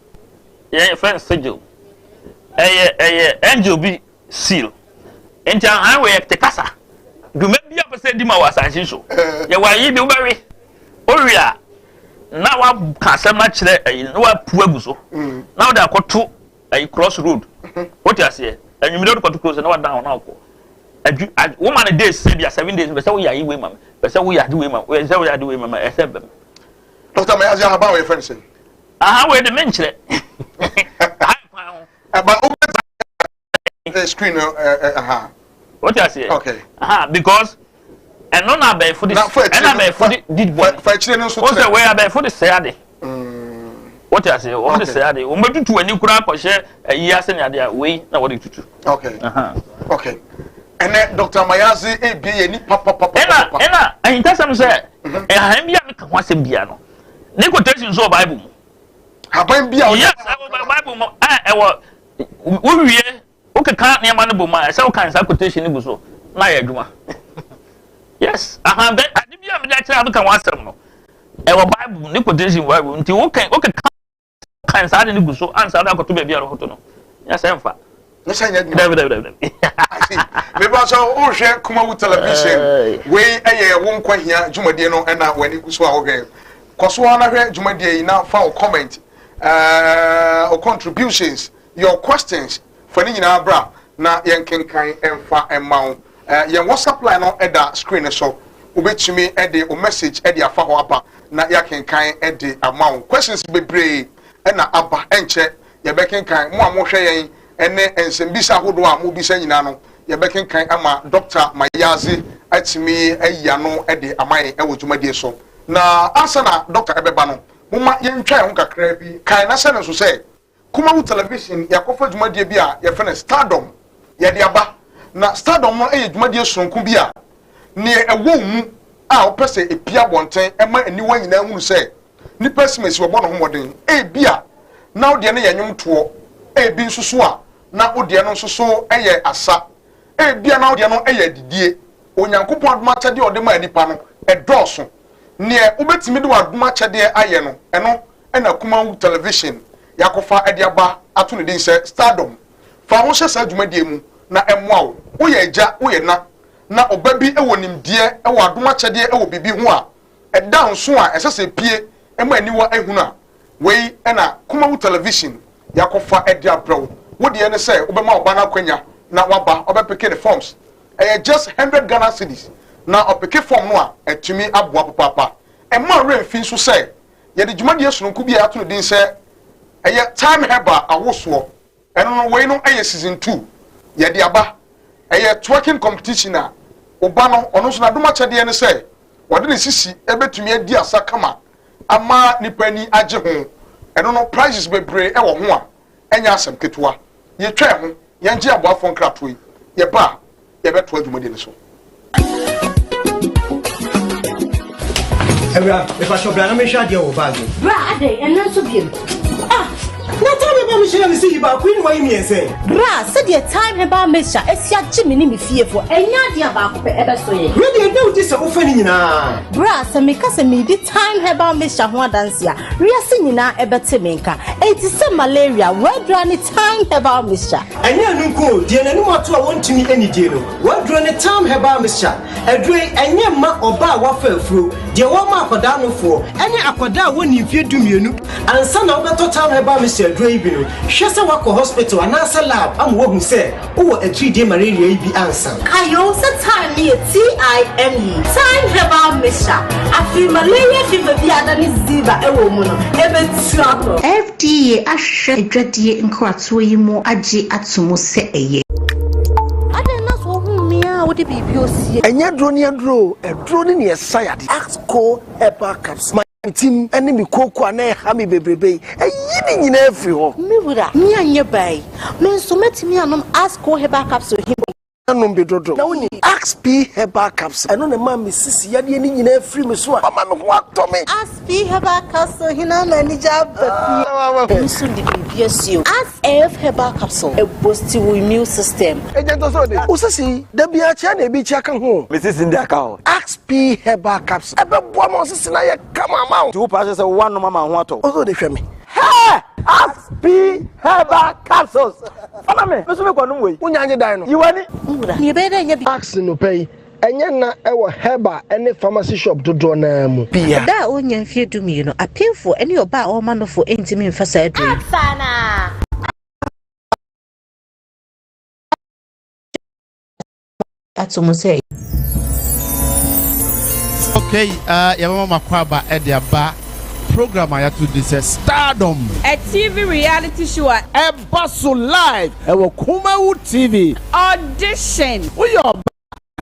Speaker 11: Yɛn fɛ no sigil. Ɛyɛ ɛyɛ angel bi seal. Nti ahan wɔ yɛ te kasa. Dwuma bi a pɛ sɛ di ma wɔ asase so. Yɛ wɔ ayi bi wobɛwe. Owie a na waka asɛm no akyerɛ ayi na wapu agu so. Mm. Na wode akɔto ayi cross road. Wote aseɛ? Anwummerɛ wode kɔto cross na wadan hɔ na wakɔ. Adwu woma no days sɛ bi a 7 days pɛ sɛ woyɛ ayi wei ma me. Pɛ sɛ woyɛ ade wei ma me. Pɛ sɛ woyɛ ade wei ma me. Ɛsɛ bɛm.
Speaker 2: Dr. Mayazi ahaban wɔ yɛfrɛ no sɛn?
Speaker 11: Aha wei de menkyerɛ. Aha kwan ho.
Speaker 2: Ɛba wobɛta screen no aha.
Speaker 11: Wote aseɛ?
Speaker 2: Okay.
Speaker 11: Aha because ɛno na abɛɛfo de ɛna abɛɛfo de di bɔne.
Speaker 2: Fa akyire no nso kyerɛ.
Speaker 11: Wosɛ wei abɛɛfo de sɛ ade. Wote aseɛ? Wɔn de sɛ ade. Wɔn bɛtutu ani koraa kɔhyɛ ayi ase ne ade a wei na wɔde tutu.
Speaker 2: Okay. Okay. Ɛnɛ Dr. Mayazi ebie yɛ ni papapapa.
Speaker 11: Ɛna ɛna ahintasɛm sɛ ɛhan bi a meka ho asɛm bia no. Ne quotation nso wɔ Bible mu.
Speaker 2: Haban bi a
Speaker 11: Yes, ɛwɔ Bible mu. A ɛwɔ wowie wokeka nneɛma no bɔ mu a ɛsɛ wokan saa quotation no gu so na ayɛ adwuma. Yes, ahan bɛ ade bi a mede akyerɛ a meka ho asɛm no ɛwɔ Bible mu ne quotation wɔ Bible mu nti wokan wokeka kan saa ade no gu so ansa wode akɔto baabi a wɔkɔto no. Nyɛ sɛ mfa.
Speaker 2: Ne sɛ nyɛ adwuma.
Speaker 11: Dabi dabi dabi.
Speaker 2: Meba sɛ wohwɛ Kumawu television wei ɛyɛ wo nkwa hia dwumadie no ɛna w'ani gu so a wohwɛ. Kɔ so ara na hwɛ dwumadie yi na fa wo comment, uh, wo contributions, your questions fa ne nyinaa bra na yɛnkenkan ɛmfa ɛma wo. Uh, yɛn WhatsApp line no ɛda screen no so. Wobɛtumi ɛde wo message ɛde afa hɔ aba na yɛakenkan ɛde ama wo. Questions bebree ɛna aba ɛnkyɛ Yɛbɛkenkan, mo a mohwɛ yɛn ne nsɛmbisa ahodoɔ a mobisa nyinaa no, yɛbɛkenkan ama Dɔkta Mayaze atumi ayi ano de ama yɛn wɔ dwumadie so. Na ansa na Dɔkta ɛbɛba no, momma yɛntwa yɛn ho kakraa bi. Kae na hyɛ no nso sɛ, Kumawu Television yɛakɔfa dwumadie bi a yɛfrɛ no Stardom, yɛde aba. Na Stardom no yɛ dwumadie sononko bi a neɛ ɛwɔ wo mu a wopɛ sɛ ɛpue abɔnten ma aniwa nyinaa hunu sɛ Nipa asimasi ɔbɔ ne ho mmɔden. Ebia na wo deɛ no yɛ nnwomtoɔ, ebi nso so a na wo deɛ no nso so yɛ asa, ebia na wo deɛ no yɛ adidie. Onyankopɔn adom akyɛdeɛ a ɔde maa nipa no, ɛdɔɔso. Neɛ wobɛtumi de w'adom akyɛdeɛ ayɛ no, ɛno na Kumawu Television yɛakɔfa de aba ato ne din sɛ Stardom. Fa wo ho hyɛ saa dwumadie mu na ɛmmoa wo. Woyɛ agya, woyɛ na, na ɔba bi wɔ nimdeɛ wɔ adom akyɛdeɛ wɔ biribi ho a, Ɛda nso a ɛsɛ sɛ epue ma aniwa hunu a, wei na Kumawu Television yɛakɔfa de abrɛ wo. Wo deɛ ne sɛ wobɛma wo ba no akwanya na waba ɔbɛpeke ne forms. Ɛyɛ just hundred Ghana cedis na ɔpeke form no a, atumi aboa papaapa. Mma wo werɛ mfi nso sɛ yɛde dwumadie sononko bi a yɛato no din sɛ ɛyɛ Time Herbal awosoɔ. Ɛno no wei no yɛ season 2 yɛde aba. Ɛyɛ twerking competition a wo ba no ɔno nso n'adom akyɛdeɛ ne sɛ Wɔde ne sisi bɛtumi adi asa kama ama nnipa ani agye ho. Ɛno no, prizes bebree wɔ ho a ɛnyɛ asɛm ketewa. Yɛtwa ɛho, yɛngye aboafoɔ nkratoɔ yi, yɛba a, yɛbɛtoa dwumadie no so.
Speaker 3: Awura, mepakyɛw bra na menhwɛ adeɛ wɔ bag mu.
Speaker 4: Bra adɛn, ɛno nso biom? Ah,
Speaker 3: na taa bɛba mehyɛ. kyerɛɛ me sɛ yi baako yi na wayi mmiɛnsa yi.
Speaker 4: Bra, sɛdeɛ Thyme Herbal Mixture asi agye me ne me fiefoɔ, ɛnyɛ adeɛ a baako pɛ ɛbɛso yɛn.
Speaker 3: Wei deɛ ɛda wo di sɛ wofa ne nyinaa.
Speaker 4: Bra, sɛ meka sɛ meredi Thyme Herbal Mixture ho adanse a, wiase nyinaa ɛbɛte me nka. Enti sɛ malaria, w'aduro ne Thyme Herbal Mixture.
Speaker 3: Ɛnyɛ ɛno nko o, deɛ n'anim ato a wɔntumi nnidie no, w'aduro ne Thyme Herbal Mixture. Aduro yi, ɛnyɛ mma ɔbaa a wafa afuro, deɛ wɔma akwadaa nofoɔ, ɛne akwadaa a wɔnni mfeɛ dumienu. Ansa na wobɛtɔ Thyme Herbal Mixture aduro yi bi no, hwɛ sɛ woakɔ hospital anaasɛ lab ama wɔahu sɛ wowɔ atiridie malaria yi bi ansa.
Speaker 4: Kae o sɛ thyme no yɛ T-I-M-E, Thyme Herbal Mixture. Afei malaria fever bi a adane ziva wɔ mu no, ɛbɛtu akɔ.
Speaker 5: FDA ahwehwɛ adwadie nkratoɔ yi mu agye ato mu sɛ ɛyɛ.
Speaker 4: Adɛn na sɛ wohu me a wode biribi osie.
Speaker 6: Ɛnyɛ aduro ne aduro o, aduro ne nea ɛsa yadeɛ. Axco Herbal Capsule, ma me tim ne me kooko a na ɛha me bebrebe yi, ayi ne nyinaa afiri hɔ.
Speaker 4: Me wura, me anyɛ baa yi, me nso mɛtumi anom Axco Herbal Capsule he bi?
Speaker 6: Nom bi dodo. Na wonim Axe P Herbal Capsule, ɛno na ɛma me sisi yadeɛ no nyinaa firi me so a, ama me ho atɔ me.
Speaker 4: Axe P Herbal Capsule he na ama anigye aba fie. Me nso de biribi asie o. Axe F Herbal Capsule, ɛboosti wo immune system.
Speaker 6: Agya ntɔ sɛ ɔde. Wo sisi yi, da biara kyea na ebi kyea ka ho o.
Speaker 7: Me sisi no de aka ho.
Speaker 6: Axe P Herbal Capsule, ɛbɛboa ma wo sisi no ayɛ kama ama wo.
Speaker 7: Nti wo paa kyerɛ sɛ woanom ama wo ho atɔ wo?
Speaker 6: Wo sɛ wode hwɛ me.
Speaker 7: Hɛɛ! Axe P Herbal Capsules! Fa ma me, me nso mekɔ nom wei.
Speaker 6: Wo nya nye dan no.
Speaker 7: Yi w'ani.
Speaker 4: Nwura, nea ɛbɛyɛ dɛ anya bi.
Speaker 6: Axe nnɔpa yi, ɛnyɛ nna wɔ herbal ne pharmacy shop dodoɔ no ara mu. Bia.
Speaker 5: Ɔbaa a ɔnnya mfeɛ dumienu, apemfoɔ ne ɔbaa a ɔrema nofoɔ ntumi mfa saa aduro yi.
Speaker 4: Ansa na.
Speaker 5: Ato mu sɛ.
Speaker 12: Okay, uh, yɛbɛma makɔ aba ɛde aba program a yɛato din sɛ Stardom.
Speaker 13: A TV reality show a.
Speaker 12: Ɛba so live ɛwɔ Kumawu TV.
Speaker 13: Audition.
Speaker 12: Woyɛ ɔbaa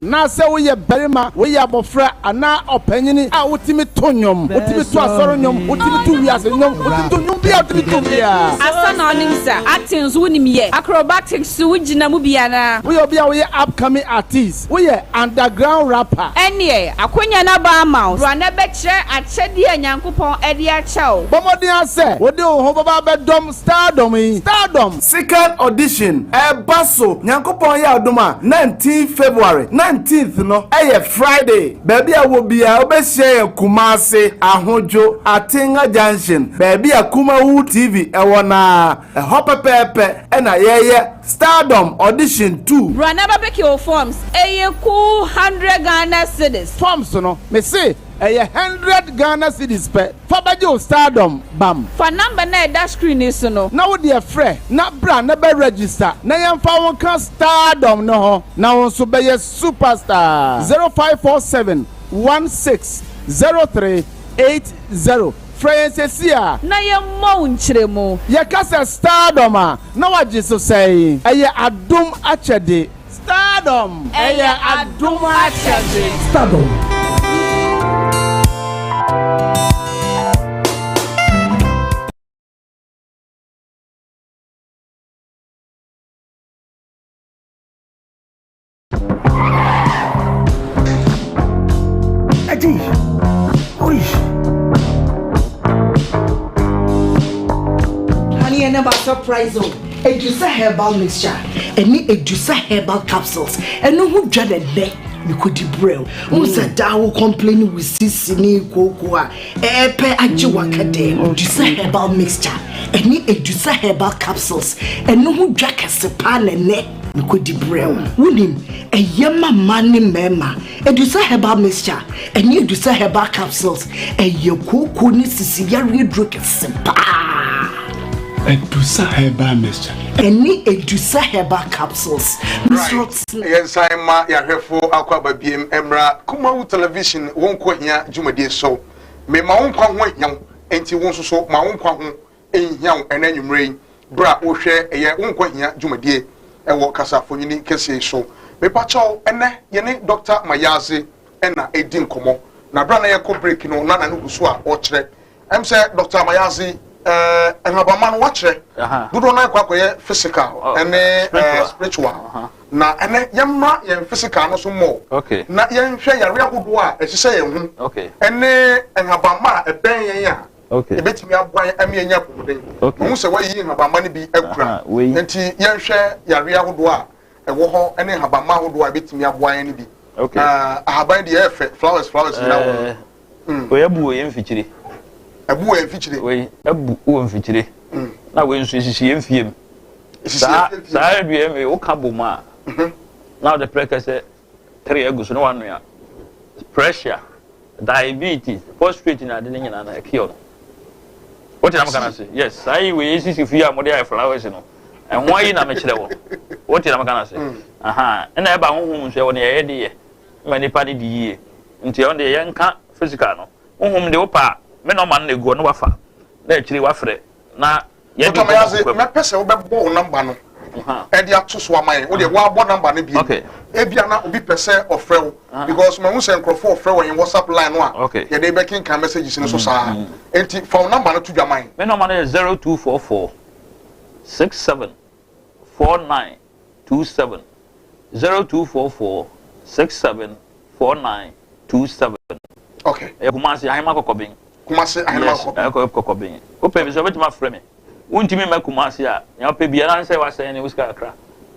Speaker 12: anaasɛ woyɛ barima, woyɛ abɔfra anaa ɔpanyini a wotumi to nnwom, wotumi to asɔre nnwom, wotumi to wiase nnwom, wotumi to nnwom biara a wotumi to biara.
Speaker 13: Asa na ɔnim sa, acting nso wonim yɛ, acrobatics nso wogyina mu bi anaa?
Speaker 12: Woyɛ obi a woyɛ upcoming artiste, woyɛ underground rapper.
Speaker 13: Ɛnneɛ, akwanya no aba ama wo. Bra na bɛkyerɛ akyɛdeɛ a Nyankopɔn de akyɛ wo.
Speaker 12: Bɔ mmɔden ara sɛ wode wo ho bɛba abɛdɔm Stardom yi, Stardom!
Speaker 14: Second audition ɛreba so Nyankopɔn yɛ adom a 19 February, 19th no ɛyɛ Friday, baabi a wowɔ biara wobɛhyia yɛn Kumasi, Ahodwo, Atenga Junction, baabi a Kumawu TV ɛwɔ no ara, ɛhɔ pɛpɛɛpɛ ɛna yɛreyɛ Stardom Audition 2.
Speaker 13: Bra na bɛpeke wo forms, ɛyɛ cool hundred Ghana cedis.
Speaker 12: Forms no, mese Ɛyɛ hundred Ghana cedis pɛ, fa bɛgye wo stardom bam.
Speaker 13: Fa number no a ɛda screen yi so no.
Speaker 12: Na wo deɛ frɛ na bra na bɛ register na yɛnfa wo nka stardom no ho na wo nso bɛyɛ superstar. 0547 16 03 80 Frɛ yɛn sesie a.
Speaker 13: Na yɛmmɔ wo nkyerɛmu.
Speaker 12: Yɛka sɛ stardom a na wagye so sɛn? Ɛyɛ adom akyɛde. Stardom! Ɛyɛ adom akyɛde.
Speaker 1: Stardom. Eddie. Oi.
Speaker 3: Honey, and about surprise. Edusa herbal mixture ɛne Edusa herbal capsules ɛno ho dwa na ɛnɛ mekɔdi brɛ wo. Wohu sɛ daa wo complain wo sisi ne kooko a ɛɛpɛ agye waka dɛm. Edusa herbal mixture ɛne Edusa herbal capsules ɛno ho dwa kɛse paa na ɛnɛ mekɔdi brɛ wo. Wonim ɛyɛ ma mmaa ne mmarima. Edusa herbal mixture ɛne Edusa herbal capsules ɛyɛ kooko ne sisi yareɛ duro kɛse paa.
Speaker 8: Edusa herbal mixture.
Speaker 3: Ɛne Edusa herbal capsules.
Speaker 2: Right, yɛnsan mma yɛahwɛfo akɔ aba biem mmra Kumawu Television Wo Nkwa Hia dwumadie so. Mema wo nkwa ho ahia wo, enti wo nso so ma wo nkwa ho nhia wo ɛnɛ anwummerɛ yi berɛ a wohwɛ ɛyɛ Wo Nkwa Hia dwumadie ɛwɔ kasafonini kɛseɛ yi so. Mepakyɛw, ɛnɛ yɛne Dɔkta Mayadze ɛna ɛredi nkɔmmɔ, na berɛ a na yɛkɔ break no na n'ano gu so a ɔrekyerɛ Ɛm sɛ Doctor Amayadze eh, nhabamma no wakyerɛ dodoɔ no akɔ akɔyɛ physical oh, ɛne eh, spiritual na ɛnɛ yɛmmra yɛn physical no so mmɔ na yɛnhwɛ yare ahodoɔ a ɛhyehyɛ yɛn ho ɛne nhabamma a ɛbɛn yɛn a. Ɛbɛtumi aboa yɛn ama yɛanya apɔmuden. Mahu sɛ woayiyi nhabamma no bi akura. Nti yɛnhwɛ yareɛ ahodoɔ a ɛwɔ hɔ ne nhabamma ahodoɔ a ɛbɛtumi aboa yɛn no bi. Ahaban deɛ ɛyɛ fɛ, flowers flowers nyinaa wɔ ho.
Speaker 11: Mm. Wei abu wɔ yɛn mfikyire.
Speaker 2: Abu wɔ yɛn mfikyire.
Speaker 11: Wei abu wɔ mfikyire. Mm. Na wei nso esisi yɛn fie mu. Saa saa dua mi woka bɔ mu a. Mhm. Na wɔde prɛkɛsɛ tere agu so na wanoa. Pressure, diabetes, prostate na ade ne nyinaa na ɛkill no. Wote na meka no ase? Yes, saa yi wei esisi fie a wɔde ayɛ flowers no. Ɛho ayi na mekyerɛ wɔ. Wote na meka no ase? Mm. Aha, ɛna ɛba honhom nso ɛwɔ nea yɛde yɛ ma nipa de di yie. Nti ɛno deɛ yɛnka physical no. Honhom deɛ wopɛ a, me nɔma no na egu hɔ na wafa na akyire wafrɛ na yɛde
Speaker 2: Dɔkta
Speaker 11: nkɔmmɔ
Speaker 2: Mayase,
Speaker 11: kokoam.
Speaker 2: mɛpɛ sɛ wobɛbɔ wo nɔmba no de ato so ama yɛn. Wo deɛ woabɔ nɔmba no bio. Ebia na obi pɛ sɛ ɔfrɛ wo because mahu sɛ nkurɔfoɔ ɔfrɛ wɔ yɛn WhatsApp line no a yɛde bɛkenkan messages no so saa. Nti fa wo nɔmba no to dwa ma yɛn.
Speaker 11: Me nɔmba no yɛ 0244 67 49 27 0244 67 49 27.
Speaker 2: Okay.
Speaker 11: Ɛyɛ Kumasi Ahema Kɔkɔben.
Speaker 2: Kumasi Ahema
Speaker 11: yes,
Speaker 2: Kɔkɔben.
Speaker 11: Ɛyɛ Kɔkɔben. Wopɛ bi sɛ wobɛtumi afrɛ me. Wontumi mma Kumasi a, nea wopɛ biara ne sɛ wasɛn ne wo sika kakra.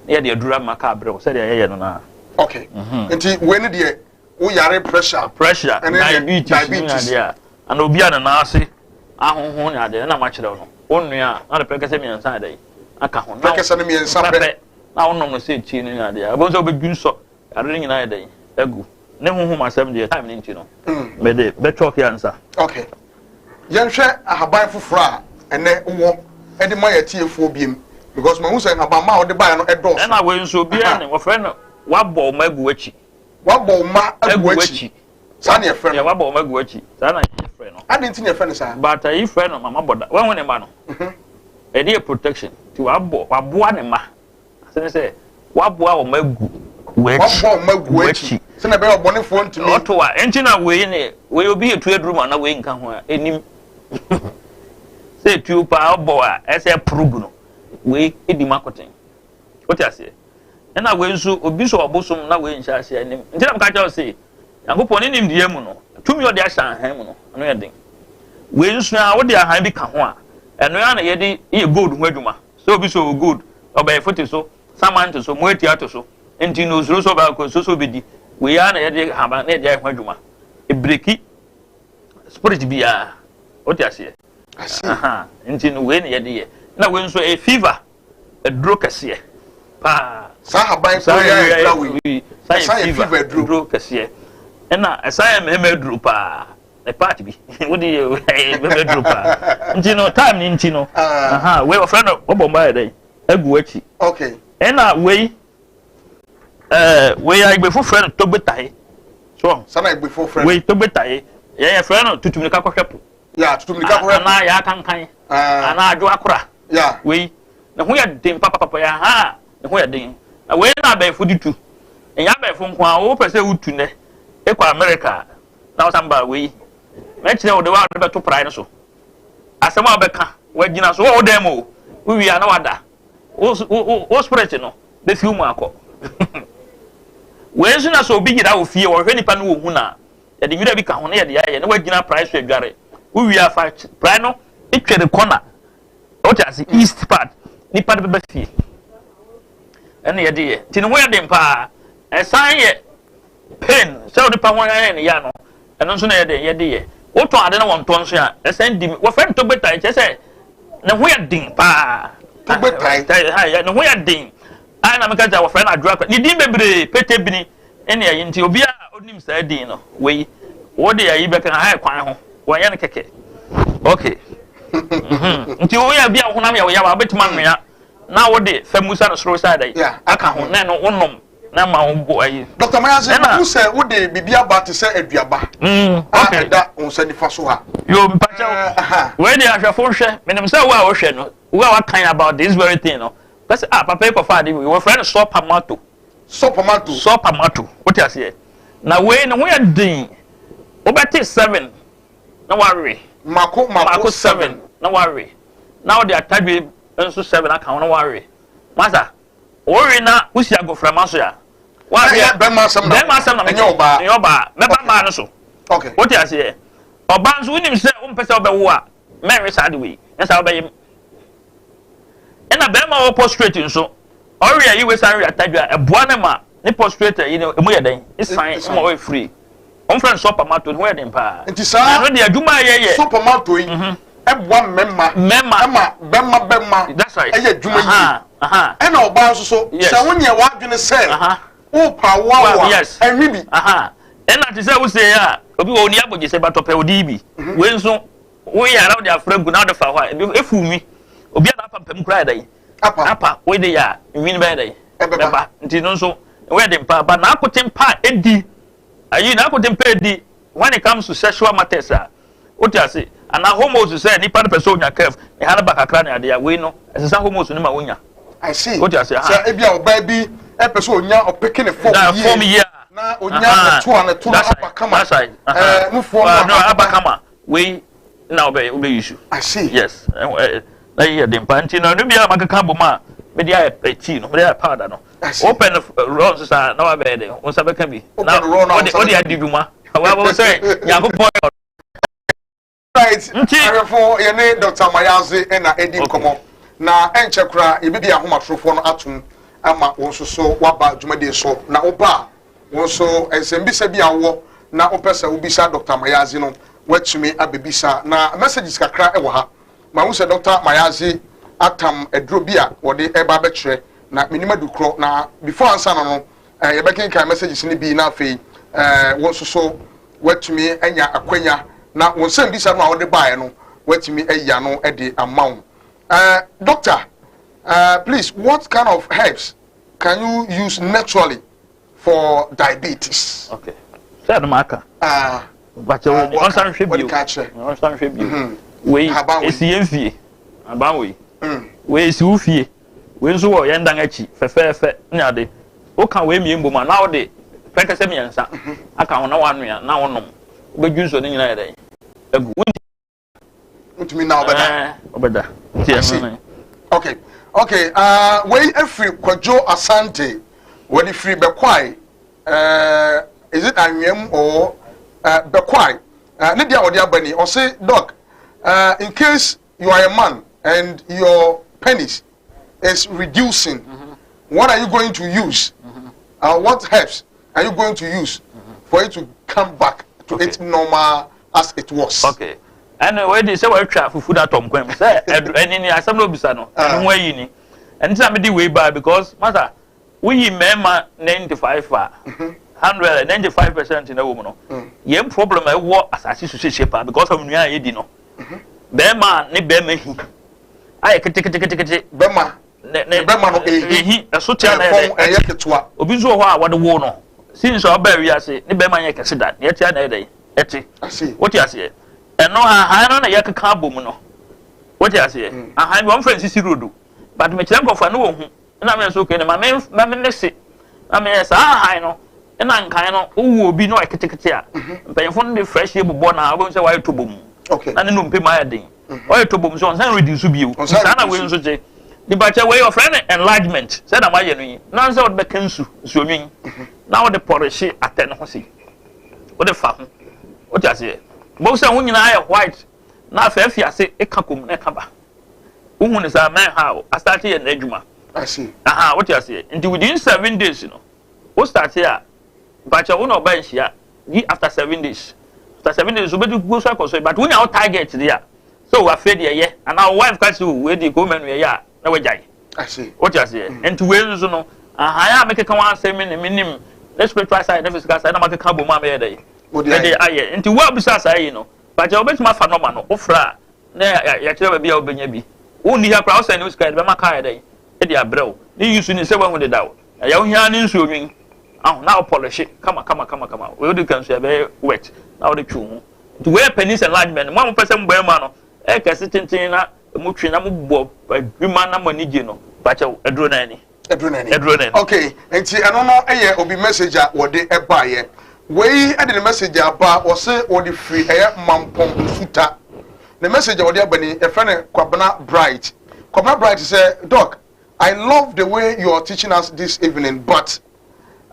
Speaker 11: Na yɛde aduru ama kaa brɛ wo sɛdeɛ yɛyɛ no naa.
Speaker 2: Okay. Mm -hmm. Nti wei ne deɛ wo yare pressure.
Speaker 11: Pressure, diabetes, diabetes. ne adeɛ a. Ana obi a ne nan ase ahonhon ne adeɛ na makyerɛ wo no. Wo nua a, na de pɛkɛsɛ mmiɛnsa ayɛ dɛ aka ho.
Speaker 2: Pɛkɛsɛ no mmiɛnsa pɛ.
Speaker 11: Na wonom no sɛ tii no ne adeɛ a. Wobɛhu sɛ wobɛdwu nsɔ Ade no nyinaa yɛ dɛn? Agu. Ne honhom asɛm deɛ, time no nti no, mede bɛtwɔke ansa.
Speaker 2: Ok. Yɛnhwɛ ahaban foforɔ a ɛnɛ wowɔ de ma yɛn atiefoɔ biem because mahu sɛ nhabamma a wode baeɛ no ɛdɔɔso.
Speaker 11: Ɛna wei nso obiara nim, wɔfrɛ no wabɔ wo mma agu w'akyi.
Speaker 2: Wabɔ wo mma agu w'akyi. Saa na yɛfrɛ no.
Speaker 11: Yeah, wabɔ wo mma agu w'akyi. Saa na yɛfrɛ no.
Speaker 2: Adɛn nti na yɛfrɛ no saa?
Speaker 11: But ayi frɛ no mama bɔda. Wahu ne mma no? Ɛde yɛ protection. Nti wabɔ, waboa ne mma. Ase ne sɛ, Woaboa wɔn agu w'akyi.
Speaker 2: Woaboa wɔn agu w'akyi. Sɛnea ɛbɛyɛ ɔbɔnefoɔ ntumi.
Speaker 11: Ɔto a, enti na wei ne wei obi etu aduru ma na wei nka ho a, enim. Sɛ etuo paa ɔbɔ a, ɛsɛ ɛporo gu no. Wei edi mu akoten. Wote aseɛ? Ɛna wei nso, obi sɔ ɔbosom na wei nhyɛ aseɛ anim. Nti na meka kyerɛ wo se, Nyankopɔn ne nimdeɛ mu no, tumi a ɔde ahyɛ ahan mu no, ano yɛ den. Wei nso a, wode ahan bi ka ho a, ɛno ara na yɛde yɛ gold ho adwuma. Sɛ obi sɔ wɔ gold, ɔbɛyefo te so, saman te so, moatia te so, nti no osuro sɛ ɔbɛakɔ, osuro sɛ obedi. Wei ara na yɛde haban na yɛde ayɛ ho adwuma. Ebreki spirit biara. Wote aseɛ? Aha, nti no wei na yɛde yɛ. Na wei nso ɛyɛ fever aduro kɛseɛ paa.
Speaker 2: Saa haban koro yi a ɛkura wei,
Speaker 11: ɛsan yɛ fever aduro kɛseɛ. Ɛna ɛsan yɛ mmarima aduro paa. Ne part bi wode yɛ bɛbɛduro paa nti no time ne nti no ah. wei wɔfrɛ no wɔbɔ mba yɛ dɛn agu akyi ɛna wei ɛɛ wei ayigbefo frɛ no togbetae so
Speaker 2: sana ayigbefo frɛ
Speaker 11: wei togbetae yɛn yɛfrɛ no tutumika kɔhwɛ po
Speaker 2: ya tutumika kɔhwɛ po
Speaker 11: anaa yɛ akankan ah. anaa adwo akora
Speaker 2: ya
Speaker 11: wei ne ho yɛ den papapapa yɛ ha ne ho yɛ den na wei na abɛɛfo de tu ɛnyɛ abɛɛfo nko a wopɛ sɛ wotu nɛ ekɔ America na wosan baa wei, mɛkyerɛ wo de w'ano bɛto prae no so. Asɛm a wobɛka, wagyina so wɔ wo dan mu o, wowie a na wada. Wo, wo, wo spirit no bɛfi wo mu akɔ. Wei nso na sɛ obi yera wɔ fie, wɔhwɛ nipa no wɔhu no a, yɛde nwura bi ka ho na yɛde ayɛ na wagyina prae so adware. Wowie a fa prae no twere kɔna, wote ase, east part, nipa no bɛba fie. Ɛna yɛde yɛ. Nti ne ho yɛ den paa. Ɛsan yɛ Pain, sɛ onipa ho ayɛ no ya no, ɛno nso na ɛyɛ dɛn? Yɛde yɛ. Wotɔn ade na wɔntɔ nso a, ɛsan di mu. Wɔfrɛ no togbetae, kyerɛ sɛ ne ho yɛ den paa.
Speaker 2: Togbetae.
Speaker 11: Ne ho yɛ den. A na meka sɛ wɔfrɛ no adwoa kwa. Ne din bebree, petebini ne ayi nti obiara a onim saa din no, wei, wode ayi bɛka ha yɛ kwan ho. Wɔnyɛ no kɛkɛ. Okay. Mhm. Nti woyɛ bi a wo honam yɛ wo yaw a, wobɛtumi anoa na wode famusa no soro side ayi aka ho na ɛno wonom. na ma wo bo ayi.
Speaker 2: Dr. Mayase, mehu sɛ wode biribi aba te sɛ aduaba
Speaker 11: mm,
Speaker 2: a ɛda wo nsa nifa so ha.
Speaker 11: Yo, mpakyɛw. Eh, Wei deɛ ahwɛfo nhwɛ. Menim sɛ wo a wohwɛ no, wo a wakan about this very thing no, pɛ sɛ ah papa yi kɔfa ade wei, wɔfrɛ no sɔpamato.
Speaker 2: Sɔpamato.
Speaker 11: Sɔpamato. Wote aseɛ? Na wei ne ho yɛ den. Wobɛte seven na wawe.
Speaker 2: Mako mako seven
Speaker 11: na wawe. Na wode atadwe nso seven aka ho na wawe. Masa, Wowe na wosi agoframa so a.
Speaker 2: Ɛyɛ bɛrima asɛm na
Speaker 11: bɛrima asɛm na
Speaker 2: ɛnyɛ ɔbaa.
Speaker 11: Ɛnyɛ ɔbaa. Mɛba mmaa no so.
Speaker 2: Okay.
Speaker 11: Wote aseɛ? Ɔbaa nso wonim sɛ wompɛ sɛ wobɛwo a. Mɛnwe saa ade wei, nyɛ saa wobɛyem. Ɛna bɛrima a ɔwɔ prostrate nso, ɔwe ayi wei san we atadwe a, ɛboa no ma ne prostrate ayi no emu yɛ dɛn? Esan ma ɔyɛ free. Wɔn frɛ no sɔpamato, ne ho yɛ den paa.
Speaker 2: Nti saa
Speaker 11: ɛno deɛ adwuma a yɛyɛ.
Speaker 2: Sɔpamato yi mhm. ɛboa mmarima
Speaker 11: mmarima
Speaker 2: ɛma bɛrima bɛrima
Speaker 11: That's right.
Speaker 2: ɛyɛ adwuma yie. Ɛna ɔbaa nso so sɛ wonyɛ w'adwene sɛ wopa awoawoa ɛnwe bi.
Speaker 11: Ɛna te sɛ wosɛ a obi wɔ oni abɔgye sɛ batɔpɛ odi bi. Mhm. Wei nso woyɛ ara wode afra gu na wode fa hɔ a ebi efu nwi. Obi a n'apampam kura yɛ dɛ.
Speaker 2: Apa.
Speaker 11: Apa wei de yɛ a nwi no bɛyɛ dɛ.
Speaker 2: Ɛbɛba.
Speaker 11: Nti no nso woyɛ den paa ba n'akoten pa edi ayi n'akoten pa edi when it comes to sexual matters a wote ase anaa hormones sɛ nipa no pɛ sɛ onya curve ne ha no ba kakra ne adeɛ a wei no ɛsesa hormones no ma wonya.
Speaker 2: I see.
Speaker 11: Wote ase ha.
Speaker 2: Sɛ ebi a ɔbaa bi ɛpɛ sɛ onya ɔpeke ne fɔm yie.
Speaker 11: Fɔm yie a.
Speaker 2: Na onya ne to a ne to no aba kama.
Speaker 11: That's right.
Speaker 2: Ɛɛ nufoɔ
Speaker 11: no aba kama. Wei na wobɛ wobɛ use.
Speaker 2: I see.
Speaker 11: Yes. Na yɛ den pa nti na ɛno biara makeka bom a mede ayɛ tea no mede ayɛ powder no. Wopɛ no raw nso saa na wabɛyɛ den wo nsa bɛka bi.
Speaker 2: Na
Speaker 11: wode wode adi dwuma. Wabɔ sɛ Nyankopɔn yɛ
Speaker 2: Right.
Speaker 11: Nti
Speaker 2: ahwɛfo yɛne Dr. Mayaze na edi nkɔmɔ na ɛnkyɛ koraa yɛbɛbi ahomatorofoɔ no atom ama wɔn nso so waba dwumadie so na woba a wɔn nso nsɛmbisa bi a wowɔ na wopɛ sɛ wobisa Dr. Mayaze no woatumi abɛbisa na messages kakra wɔ ha mahu sɛ Dr. Mayaze atam aduro bi a wɔde ɛba abɛkyerɛ na menim adukorɔ na before ansa no no eh, yɛbɛkenkan messages no bi na afei eh, wo nso so woatumi anya akwanya na wo nsɛmbisa no a wode baeɛ no woatumi ayi ano de ama wo. Uh, doctor, please, what kind of herbs can you use naturally for diabetes?
Speaker 11: Okay. Sɛ ɛno maka.
Speaker 2: Ah.
Speaker 11: Bakyɛ wo ɔnsan hwɛ bio. Ɔnsan hwɛ bio. Mhm. Wei esi yɛn fie. Aban wei. Mm. Wei esi wo fie. Wei nso wɔ yɛn dan akyi fɛfɛɛfɛ ne ade. Woka wei mmienu bom a na wode pɛnkɛsɛ mmiɛnsa mhm. aka ho na wanoa na wonom. Wobɛdwu nsuo no nyinaa yɛ dɛn? Agu.
Speaker 2: Wotumi na wobɛda.
Speaker 11: Ɛɛ wobɛda. Nti ɛno ne.
Speaker 2: Okay. Okay. Uh, wei efiri Kwadwo Asante. Wɔde firi Bɛkwae. Uh, is it Anwea or uh, Bɛkwae? Uh, ne deɛ a wɔde aba ni. Ɔse, Doc, in case you are a man and your penis is reducing, mm -hmm. what are you going to use? Mm -hmm. What herbs are you going to use mm -hmm. for it to come back to its normal as it was?
Speaker 11: Okay. Ɛna wei de sɛ wɔatwa fufu da tɔm kwan mu sɛ ɛni ni asɛm na obisa no ɛno ho ayi ni ɛno ti na mi di wei baa because masa woyi mmarima 95 a 100 95% na ɛwɔ mu no mm. yɛn problem a ɛwɔ asase so siesie paa because of nua a yɛdi no bɛrima ne bɛrima hi ayɛ keteketekete.
Speaker 2: Bɛrima
Speaker 11: ne ne
Speaker 2: bɛrima no ehi
Speaker 11: ɛso tia na ɛyɛ
Speaker 2: ɛyɛ ketewa.
Speaker 11: Obi nso wɔ hɔ a wɔde wo no since ɔbaa wiase ne bɛrima nyɛ kɛse da nea ɛtia na ɛyɛ dɛ ɛte. Wote aseɛ ɛno ahan no na yɛkeka abɔ mu no wote aseɛ mm. ahan bi wɔn fɛ nsisi rodo but mekyerɛ nkɔfo no wɔ hu ɛna mi nso kɛ ne ma me ma me ne se na me yɛ saa ahan no ɛna nkan no wowu obi na ɔyɛ ketekete a mhm. mpanyinfo no de fresh yɛ bobɔ na wɔbɛn sɛ wɔayɛ tobo mu na ne nnompe mu ayɛ den mhm. ɔyɛ tobo mu so ɔnsan redi nso bio saa na wei nso kye nipa kyɛ wei ɔfrɛ no enlargement sɛ na wayɛ no yi na sɛ ɔde bɛka nsu nsuonwin mhm. na ɔde pɔrehye atɛ ne ho si wode fa ho wote aseɛ bɔn sɛ ho nyinaa yɛ white na afei afi ase eka kɔm na ɛka ba wohu ne saa mɛn ha o asate yɛ n'adwuma aha wote aseɛ nti within 7 days no wo start a mpakyɛ wo na ɔba nhyia yi after 7 days. After 7 days wobɛdi gu so akɔ so but wonya wo target deɛ a sɛ o afei deɛ yɛ anaa wo wife ka sɛ o wei deɛ kɔma nu yɛ a na wagyae. Wote aseɛ mm. Nti wei nso no ahan a mekeka wɔn asɛm mi ne menim ne spiritual side ne physical side na makeka bɔ mu a meyɛ dɛ mede ayɛ. Nti wo a bisa saa yi no mpakyɛ wobɛtumi afa nɔma no wofrɛ a na yɛkyerɛ baabi a wobɛnya bi. Wonni ha koraa wosɛn ne wo sika yɛde bɛma kaa yɛ dɛn de abrɛ wo ne use ne sɛ woahu deda wo ɛyɛ wo hia ne nsuo nwin aho na wopɔlehye kama kama kama kama. Wei wode ka nsuo ɛbɛyɛ wet na wode twe wo ho. Nti wei yɛ penis enlargement. Mo a mopɛ sɛ mo barima no ɛyɛ kɛse tenten na mo twe na mobɔ adwuma na mo ani gye no bakyɛw aduro no ani.
Speaker 2: Aduro no ani.
Speaker 11: Aduro no ani.
Speaker 2: Okay, nti ɛno no yɛ obi message a wɔde ɛbaeɛ. Wei de ne message aba wɔse wɔde firi ɛyɛ Mampɔn Nsuta. Ne message a wɔde aba ni yɛfrɛ no Kwabena Bright. Kwabena Bright sɛ, Doc, I love the way you are teaching us this evening, but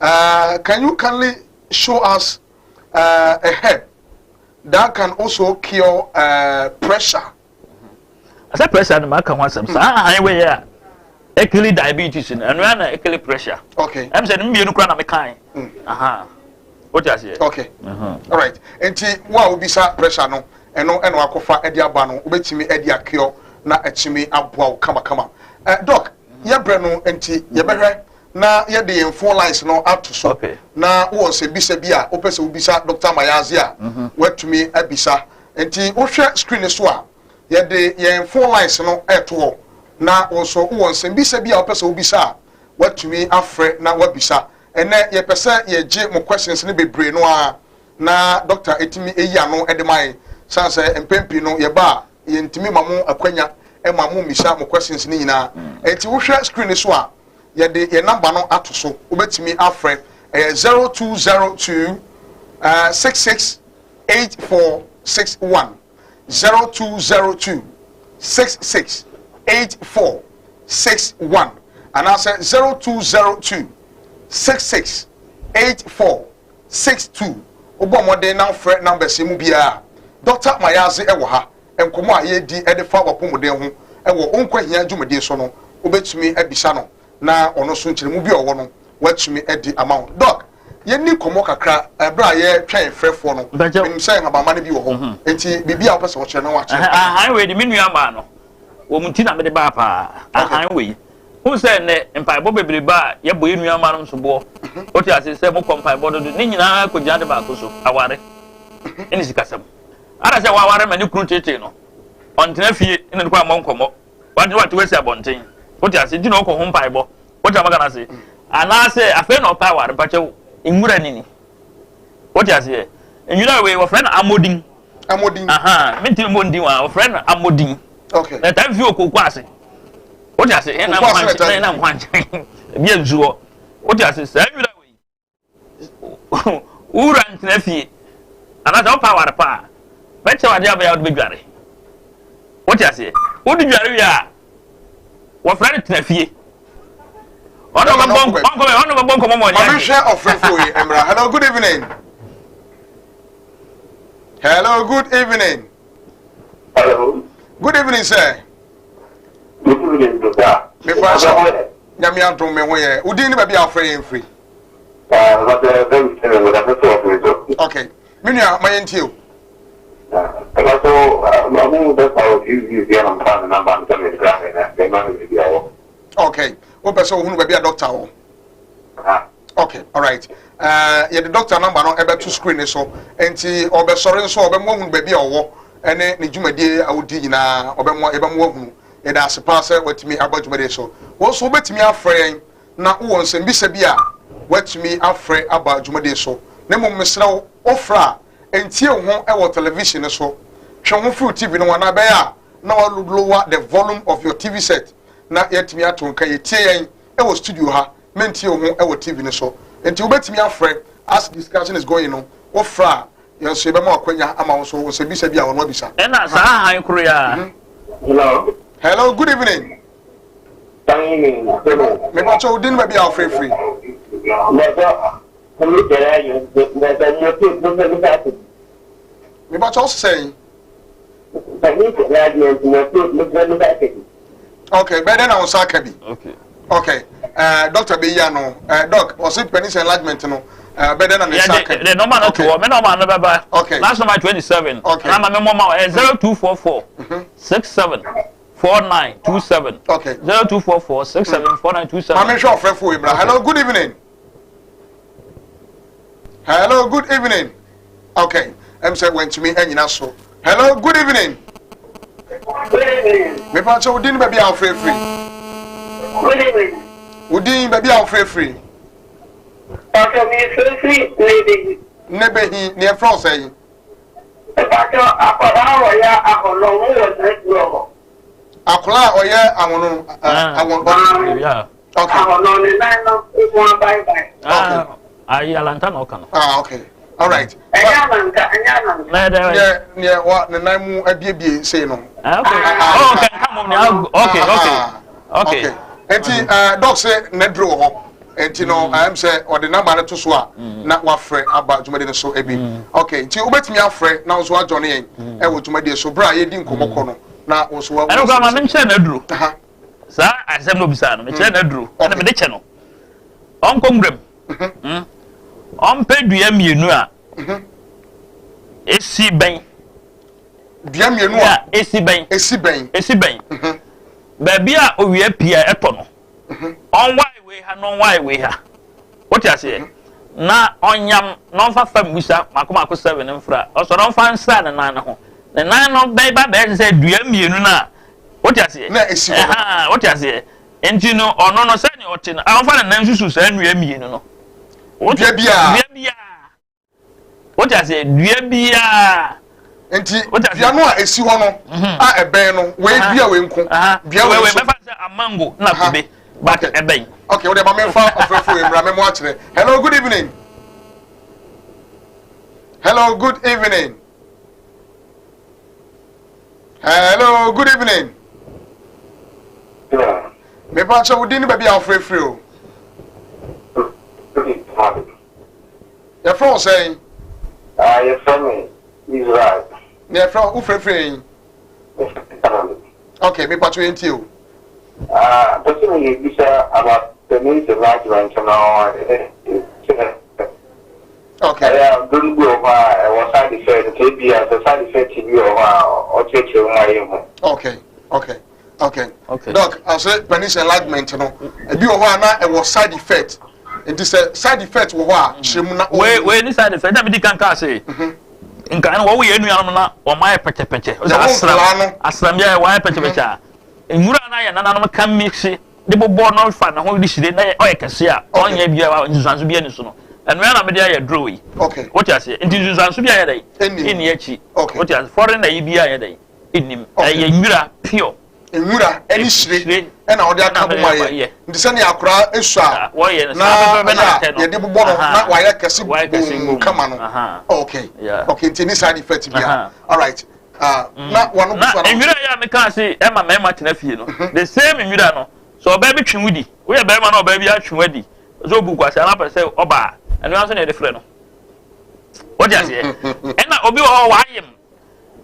Speaker 2: can you kindly show us a herb that can also cure pressure?
Speaker 11: Sɛ pressure no maka ho asɛm saa ahan wei a ɛkili diabetes no ɛno ara na ɛkili pressure.
Speaker 2: Okay.
Speaker 11: Ɛm sɛ ne mmienu koraa na mekae. Aha. Wote aseɛ?
Speaker 2: Okay. Alright. Nti wo a wobisa pressure no ɛno ɛna wakɔfa ɛde aba no wobɛtumi ɛde akure na ɛtumi aboa wo kamakama. Eh, doc, yɛbrɛ no nti yɛbɛhwɛ na yɛde yɛn phone lines no ato so na wowɔ nsɛmbisa bi a wopɛ sɛ wobisa Dr. Mayaze a woatumi abisa. Nti wohwɛ screen so a yɛde yɛn phone lines no ɛto hɔ na wo nso wowɔ nsɛmbisa bi a wopɛ sɛ wobisa a woatumi afrɛ na woabisa. Ɛnɛ yɛpɛ sɛ yɛgye mo questions no bebree no ara na doctor ɛtumi ɛyi ano de ma yɛn sane sɛ mpɛn pii no yɛba a yɛntumi ma mo akwanya ma mo mmisa mo questions no nyinaa. Nti wohwɛ screen no so a yɛde yɛn number no ato so wobɛtumi afrɛ ɛyɛ 0202 66 8461 0202 66 8461 anaasɛ 0202 66 8462. Wobɔ mmɔden na wofrɛ numbers yi mu biara. Dr. Mayaze ɛwɔ ha nkɔmmɔ a yɛredi de fa w'apɔmuden ho ɛwɔ wo nkwa dwumadie so no wobɛtumi abisa no na ɔno nso nkyerɛmu bi a ɔwɔ no watumi adi ama wo. Doc, yɛnni nkɔmmɔ kakra ɛberɛ a yɛtwɛn frɛfoɔ no. Menim sɛ nhabamma no bi wɔ hɔ nti biribi a wopɛ sɛ wɔkyerɛ na wakyerɛ.
Speaker 11: Ahan wei de me nua maa no wɔn ti na mede baa paa. Ahan wei hu sɛ nnɛ mpaebɔ bebrebe a yɛbɔ yɛn nua maa no nso boɔ wote ase sɛ mokɔ mpaebɔ dodo ne nyinaa kɔgyina de baako so aware ɛne sikasɛm ana sɛ waware ma ne kunu tetee no ɔntena fie ne ne kɔ ammɔ nkɔmmɔ wade wate wasi abɔnten wote ase nti na ɔkɔ ho mpaebɔ wote amaka no ase anaasɛ afei na ɔpɛ aware mpakyɛw nwura nini wote aseɛ nwura wei wɔfrɛ no amodin.
Speaker 2: Amodin.
Speaker 11: Aha mentumi mmɔ ndin wa wɔfrɛ no amodin.
Speaker 2: Okay.
Speaker 11: Na ɛtaa fi wɔ kooko ase wote ase ɛnam kwankyɛn ɛnam kwankyɛn ebi yɛ nsuo wote ase saa nwura wei wura ntena fie anaasɛ wopɛ aware pa a bɛkyɛ wade abɛyɛ wode bɛdware wote aseɛ wode dware wie a wɔfrɛ no tena fie ɔno bɛbɔ nkɔmmɔ ma ɔnyɛ.
Speaker 2: Mahwɛ ɔfrɛfo yi mmra. Hello, good evening. Hello, good evening.
Speaker 15: Hello.
Speaker 2: Good evening, sir.
Speaker 15: Good evening, Doctor.
Speaker 2: Mepa sɛ Nyame adom me ho yɛ. Wo din ne baabi a wofrɛ yɛn firi? Okay. Me nua ma yɛntie o.
Speaker 15: Ɛba so mahu dɔkta wɔ TV bi a mfa ne namba no sɛ mesra me na bɛma me baabi a wɔ.
Speaker 2: Okay. Wopɛ sɛ wohunu baabi a dɔkta wɔ? Okay, all right. Yɛde dɔkta namba no ɛbɛto screen ne so nti ɔbɛsɔre nso ɔbɛmo ahunu baabi a ɔwɔ ɛne ne dwumadie a ɔdi nyinaa ɔbɛmo yɛbɛmo ahunu. Yɛda ase paa sɛ watumi aba dwumadie so. Wɔn nso wobɛtumi afrɛ yɛn na wowɔ nsɛmbisa bi a watumi afrɛ aba dwumadie so. Na mmom mesrɛ wo wofrɛ a ntie wo ho wɔ television no so. Twe ho firi TV no ho anaa ɛbɛyɛ a na wa lower the volume of your TV set na yɛatumi ato nka yɛtie yɛn wɔ studio ha mentie wo ho wɔ TV no so. Nti wobɛtumi afrɛ as discussion is going no wofrɛ a yɛn nso yɛbɛma wakwanya ama wo nso wo nsɛmbisa bi a wɔn abisa.
Speaker 11: Ɛna saa ahan koro yi a.
Speaker 15: Hello.
Speaker 2: Hello, good evening. Mepakyɛ wo din baabi a wofrɛ firi. Mepakyɛ wo sɛn? Okay, bɛyɛ dɛn na wo nsa aka bi? Okay, doctor bɛyi ano. Doc, ɔse penis enlargement no, bɛyɛ dɛn na ne nsa aka bi?
Speaker 11: The number no to hɔ, me number no bɛba.
Speaker 2: Okay.
Speaker 11: Last number 27.
Speaker 2: Okay.
Speaker 11: Na ma me mmɔ ma wo, 0244 67 4927.
Speaker 2: Okay.
Speaker 11: 0244 67 4927.
Speaker 2: Maame hwɛ ɔfrɛfo yi bra. Hello, good evening. Hello, good evening. Okay, ɛm sɛ wantumi anyina so. Hello, good evening.
Speaker 15: Good evening.
Speaker 2: Mepa kyɛ wo din baabi a wofrɛ firi.
Speaker 15: Good evening.
Speaker 2: Wo din baabi a wofrɛ firi.
Speaker 15: Pàtó mi fẹ́ firi Nebehi.
Speaker 2: Nebehi, ne ɛfrɛ wo sɛ yi?
Speaker 15: Pàtó akwadaa a wɔyɛ ahɔnɔ ho wɔ n'aduro hɔ.
Speaker 2: Akwadaa a ɔyɛ ahono awɔn. Okay.
Speaker 15: Ahɔnɔ ne nan no mu abaebae.
Speaker 2: Okay.
Speaker 11: Ayi alanta na ɔka no.
Speaker 2: Ah, okay. All right.
Speaker 15: Ɛnyɛ alanta, ɛnyɛ alanta.
Speaker 11: Na ɛdɛ.
Speaker 2: Neɛ neɛ wa ne nan mu abiebie sei no.
Speaker 11: Ah, okay. Oh, okay. Nka mo ne okay, okay. Okay.
Speaker 2: Nti doc sɛ n'aduro wɔ hɔ. Nti no ɛm sɛ ɔde namba no to so a na wafrɛ aba dwumadi no so ebi. Okay, nti wobɛtumi afrɛ na nso adwɔne yɛn ɛwɔ dwumadie so bere a yɛdi nkɔmmɔ kɔ no. Na wo so wa.
Speaker 11: Ɛno koraa ma menkyerɛ no aduro. Saa asɛm na obisaa no, mekyerɛ no aduro ɛna mede kyɛ no. Ɔnkɔ nwuram. Ɔmpɛ dua mmienu a esi bɛn.
Speaker 2: Dua mmienu a
Speaker 11: esi bɛn.
Speaker 2: Esi bɛn.
Speaker 11: Esi bɛn. Baabi a owia pii a ɛtɔ no. Ɔnwae wei ha na ɔnwae wei ha. Wote aseɛ? Na ɔnyam na ɔmfa fam wusa mako mako seven mfra. Ɔsɔre ɔmfa nsra ne nan no ho. Ne nan no bɛba bɛyɛ te sɛ dua mmienu no a. Wote aseɛ?
Speaker 2: Na esi hɔ no.
Speaker 11: Ɛhaa, wote aseɛ? Nti no, ɔno no sɛnea ɔte no, ɔmfa ne nan nsusu saa nnua mmienu no.
Speaker 2: Dua biara.
Speaker 11: Dua biara. Wote aseɛ? Dua biara.
Speaker 2: Nti dua no a esi hɔ no mhm. a ɛbɛn no wei dua wei nko dua wei nso.
Speaker 11: Bɛfa sɛ amango na kube but ɛbɛn.
Speaker 2: Okay, wode ma memfa ɔfrɛfo yi mmra memo akyerɛ. Hello, good evening. Hello, good evening. Hello, good evening. Mepa kyɛ wo din ne baabi a wofrɛfrɛ o. Yɛfrɛ wo sɛn?
Speaker 15: Ah, yɛfrɛ me Israel.
Speaker 2: Na yɛfrɛ wo wofrɛfrɛ yi? Okay, mepa kyɛ yɛntie o.
Speaker 15: Ah, pɛ sɛ meyɛ bisa about the news enlargement no sɛ
Speaker 2: Okay.
Speaker 15: Ɛyɛ aduro no bi wɔ hɔ a ɛwɔ side effect nti ebi a sɛ side effect bi wɔ hɔ a ɔkyerɛkyerɛ mu a yɛhu.
Speaker 2: Okay. Doc, ase penis enlargement no ebi wɔ hɔ a na ɛwɔ side effect nti sɛ side effect wɔ hɔ a kyerɛ mu na.
Speaker 11: Wei wei ni side effect na mi di kan kaa se. Nka no wɔwɔ yɛn nuanom na wɔn ayɛ pɛkyɛpɛkyɛ.
Speaker 2: Asram
Speaker 11: asram yɛ wɔn ayɛ pɛkyɛpɛkyɛ a nwura na yɛ nananom ka mix de bobɔ no fa ne ho de hyire na ɔyɛ kɛse a ɔnyɛ bi a nsusuanso bi ani so no ɛno ya na mede ayɛ duro yi. Wote aseɛ nti nsusuanso bi ayɛ dɛ ɛnni akyi. Wote aseɛ foreign na yi bi ayɛ dɛ ɛnim ɛyɛ nwura pure.
Speaker 2: Nwura ɛne hyire ɛna ɔde aka bom ayɛ nti sɛnea akora esu a na ɛyɛ a yɛde bobɔ no na wayɛ kɛse boom kama no. Okay okay nti ɛni side effect bi a alright. Ah, na wano
Speaker 11: na nwura yi a meka ase ɛma mmarima tena fie no the same nwura no sɛ ɔbaa bi twe wo di woyɛ barima na ɔbaa bi atwe wo adi sɛ obu kwasi anaa pɛ sɛ ɔbaa ɛno ara nso na yɛde frɛ no wote aseɛ ɛna obi wɔ hɔ wayem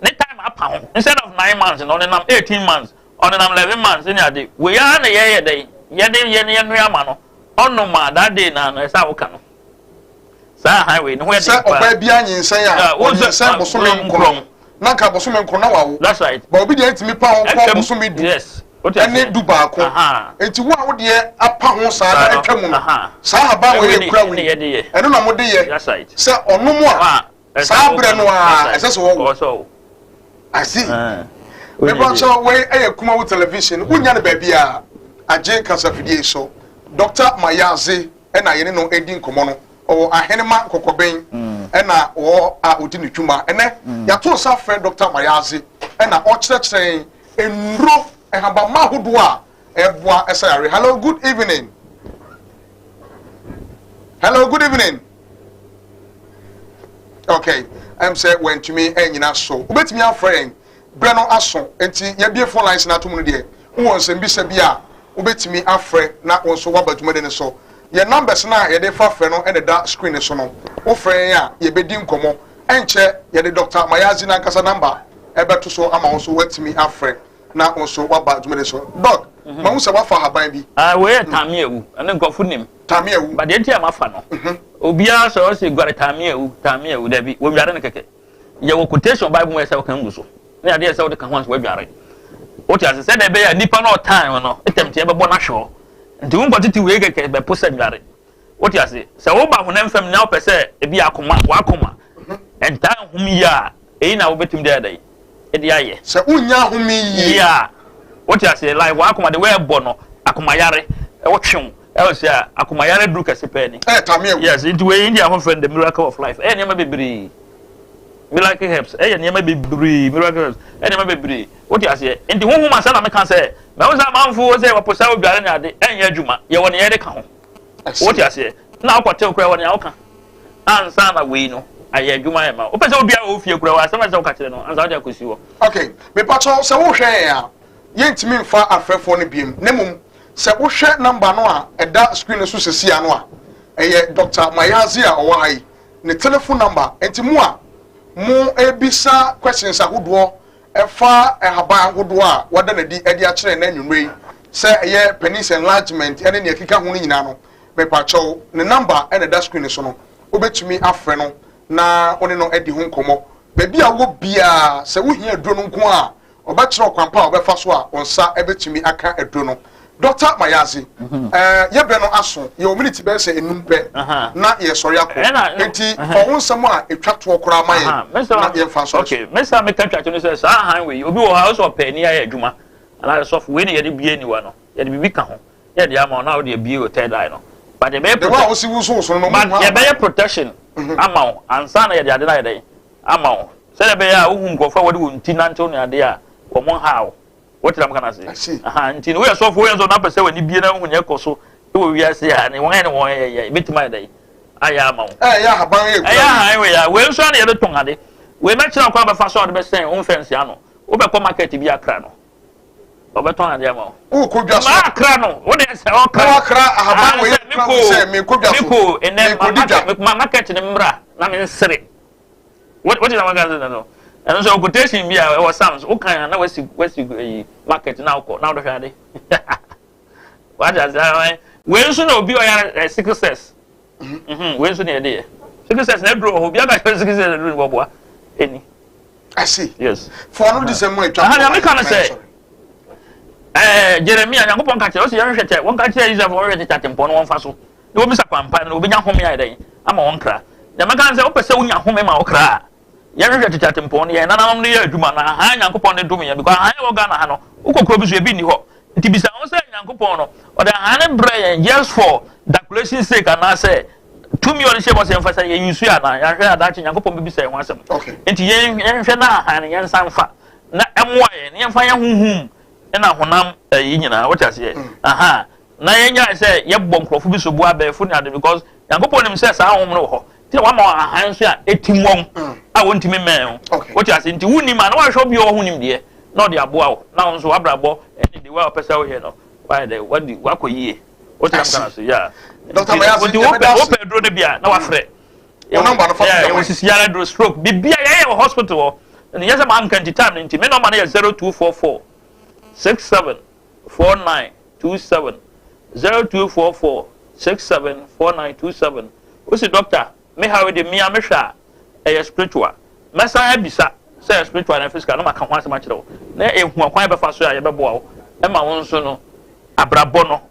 Speaker 11: ne time apa ho instead of 9 months no ɔnenam 18 months, ɔnenam 11 months ne ade wei ara na yɛyɛ dɛn yɛde yɛ ne yɛnoa ama no ɔnom a that day na no ɛsɛ a woka no saa ahan wei ne ho yɛ
Speaker 2: den
Speaker 11: paa.
Speaker 2: Sɛ ɔbaa bi anyinsɛn a ɔnyinsɛn bosome 9 na nka bosome 9 na wawo.
Speaker 11: That's right.
Speaker 2: Ba obi deɛ ntumi pa ho kɔ bosome 10 ɛne 11. Nti wo a wo deɛ apa ho saa na atwa mu no saa ahaban wei yɛ kura wei ɛno na mo de yɛ sɛ ɔnom a saa berɛ no a ɛsɛ sɛ wɔwo. I see. Mepakyɛw wei ɛyɛ Kumawu television wonya no baabi a agye kasafidie so. Dr. Mayaze ɛna yɛne no edi nkɔmɔ no ɔwɔ Ahenema Kɔkɔbɛn ɛna wɔ a odi ne dwuma ɛnɛ yɛato nsa frɛ Dr. Mayaze ɛna ɔkyerɛkyerɛ nnuro nhabamma ahodoɔ a ɛboa ɛsa yare. Hello, good evening. Hello, good evening. Okay, sɛ wantumi anyina so wobɛtumi afrɛ yɛn berɛ no aso nti yɛbie phone lines no ato mu no deɛ wowɔ nsɛmbisa bi a wobɛtumi afrɛ na wo nso woaba dwumadi no so. Yɛn numbers no a yɛde fa frɛ no ɛna da screen no so no. Wofrɛ yɛn a yɛbɛdi nkɔmmɔ ɛnkyɛ yɛde Dr. Mayazi n'ankasa number ɛbɛto so ama wo nso woatumi afrɛ na wo nso woaba dwumadi so. Doc, mahu sɛ woafa ahaban bi.
Speaker 11: Ah, wei yɛ taame awu ɛne nkurɔfo nim.
Speaker 2: Taame awu.
Speaker 11: But deɛ nti a mafa no, obiara sɛ ɔsɛ guare taame awu, taame awu dabi, wɔnware no kɛkɛ. Yɛwɔ quotation Bible mu yɛ sɛ wɔka ngu so ne adeɛ sɛ wode ka ho anso wɔadware. Wote ase sɛ deɛ ɛbɛyɛ a nipa no ɔtan no tɛmteɛ bɛbɔ no ahwɛ hɔ. Nti wonkɔ tete wei kɛkɛ bɛpo sɛ nware. Wote ase sɛ woba honam fam na wopɛ sɛ ebi akoma wakoma ɛntaa nhom yie a eyi na wobɛtumi de ayɛ dɛ ɛde ayɛ.
Speaker 2: Sɛ wonya ahome yie.
Speaker 11: Yie a wote ase like wakoma de wɔɛbɔ no akomayare ɛwɔ twew ɛwɔ sɛ a akomayare duru kɛse pɛɛ ni.
Speaker 2: Ɛyɛ taame awu.
Speaker 11: Yes, nti wei India ho frɛ no the miracle of life. Ɛyɛ nneɛma bebree. Miracle herbs ɛyɛ nneɛma bebree. Miracle herbs ɛyɛ nneɛma bebree. Wote aseɛ nti honhom asa na meka sɛ mɛwo sɛ amanfoɔ sɛ wɔpo sɛ wodware ne ade ɛnyɛ adwuma yɛwɔ ne yɛde ka ho. Wote aseɛ na wokɔtew koraa wɔ nea woka ansa na wei no ayɛ adwuma ayɛ ma wopɛ sɛ wodua wɔ fie koraa wɔ asɛm a sɛ woka kyerɛ no ansa wode akɔsi hɔ.
Speaker 2: Okay, mepakyɛw sɛ wohwɛ yɛn a yɛntumi mfa afrɛfoɔ no biem na mmom sɛ wohwɛ number no a ɛda screen no so sesia no a ɛyɛ Dr. Mayazi a ɔwɔ ha yi ne telephone number nti mo a mo ebisa questions ahodoɔ. Ɛfa nhaban ahodoɔ a wɔada no adi de akyerɛ nnɛ anwummerɛ yi sɛ ɛyɛ penis enlargement ne nea ɛkeka ho no nyinaa no, mepakyɛw, ne number na ɛda screen no so no, wobɛtumi afrɛ no na wo ne no adi ho nkɔmmɔ. Baabi a wowɔ biara, sɛ wohia aduro no nko a, Ɔbɛkyerɛ wo kwan pa a wobɛfa so a wo nsa bɛtumi aka aduro no. Dɔkta Mayazi, ɛɛ yɛ berɛ no aso, yɛwɔ miniti bɛyɛ sɛ enum pɛ na yɛresɔre akɔ. Enti fa wo nsɛm a ɛtwa toɔ koraa ma yɛn na yɛmfa nsɔre so.
Speaker 11: Okay, me nsa meka twa to no sɛ saa han wei, obi wɔ hɔ a ɔsɛ ɔpɛ ani ayɛ adwuma anaasɛ sɔfo wei na yɛde bue aniwa no, yɛde biribi ka ho na yɛde ama wo na wode abue wo third eye no. But yɛbɛyɛ
Speaker 2: The way a wosi wosowoso no,
Speaker 11: but yɛbɛyɛ protection ama wo ansa na yɛde ade no ayɛ dɛn ama wo sɛdeɛ ɛbɛyɛ a wohu nkurɔfoɔ a wɔde wɔn ti nantew ne adeɛ a wɔn nhaw wo. Wote deɛ meka no ase? Aha, nti no woyɛ sɔfo, woyɛ nso na wopɛ sɛ w'ani bie na wohu nea ɛkɔ so wɔ wiase a, ne wɔn ne wɔn yɛ yɛ, ebɛtumi ayɛ dɛn ayɛ ama wo.
Speaker 2: Ɛyɛ ahaban yɛ
Speaker 11: kura. Ɛyɛ ahaban wei a, wei nso na yɛde tɔn ade. Wei mɛkyerɛ wo kwan bɛfa so a wɔde bɛsɛn wo mfɛnse ano. Wobɛkɔ market bi akra no, ɔbɛtɔn ade ama wo.
Speaker 2: Wokɔ dwa so.
Speaker 11: Maa akra no, wo deɛ sɛ ɔkra.
Speaker 2: Na wakra ahaban wei kura wo sɛ mekɔ dwa so.
Speaker 11: Mekɔ ɛnɛ ma market no mmra na mensere. What what is our cousin no? Ɛno nso quotation bi a ɛwɔ Psalms wokan a na wasi wasi eyi market na wokɔ na wodɔhwɛ ade. Wate ase ahwan. Wei nso na obi ɔyare eh, sickle cells. Mhm, wei nso na yɛde yɛ. Sickle cells na aduro wɔ hɔ obi aka kyerɛ sickle cells aduro no bɔboa. Ɛni.
Speaker 2: I see.
Speaker 11: Yes.
Speaker 2: For no de sɛ mo atwa.
Speaker 11: Aha na meka no sɛ ɛɛ Jeremia Nyankopɔn ka kyerɛ ɔsɛ yɛnhwɛ kyɛ wɔn ka kyerɛ Israel wɔn hwɛ tete atempɔn no wɔn fa so. na wɔbisa kwan pa no, wɔbɛnya home ayɛ dɛn ama wɔn kra. Deɛ mɛka ne sɛ, wopɛ sɛ wonya home ma wo kra a, yɛnhwehwɛ tete atempɔn no, yɛn nananom no yɛ adwuma na ahaa Nyankopɔn de dom yɛn, because ahaa ɛwɔ Ghana ha no, wokɔ kuro bi so ebi nni hɔ. Nti bisa ho sɛ Nyankopɔn no, ɔde ahaa no brɛ yɛn just for decoration sake anaasɛ tumi a ɔde hyɛ bɔ sɛ yɛmfa sɛ yɛ use anaa yɛahwɛ a daakye Nyankopɔn bɛbisa yɛn ho asɛm. Nti yɛn yɛnhwɛ na ahaa no yɛnsa mfa na ɛmmoa yɛn na yɛmfa yɛn honhom na honam ɛyi nyinaa, wote aseɛ? Ahaa. Na yɛnyae sɛ yɛbɔ nkurɔfo bi sobo abɛɛfo ne ade because Nyankopɔn nim sɛ saa honhom no wɔ hɔ nti na wama wɔn ahan nso a etim wɔn a wɔntumi mmɛn ho. Wote ase? Nti wonnim a na wahwɛ obi a ɔwɔ ho nimdeɛ na ɔde aboa wo na wo nso w'abrabɔ ne de wa ɔpɛ sɛ woyɛ no wayɛ dɛ wadi wakɔ yie. Wote na mka no so yeah.
Speaker 2: Dr. Mayasi,
Speaker 11: Nti wopɛ wopɛ aduro no bi a na wafrɛ.
Speaker 2: Wo number no fa to
Speaker 11: dwa ma. Yɛwɔ sisi yare aduro stroke biribi a yɛyɛ wɔ hospital hɔ. Nyɛ sɛ manka nti time no nti me number no yɛ 0244 67 4927 0244 67 4927 Wosi doctor me haw yi de me a mehwɛ a ɛyɛ spiritual mɛsan abisa sɛ ɛyɛ spiritual anaa physical na maka ho asɛm akyerɛ wo na ehu akwan bɛfa so a yɛbɛboa wo ɛma wo nso no abrabɔ no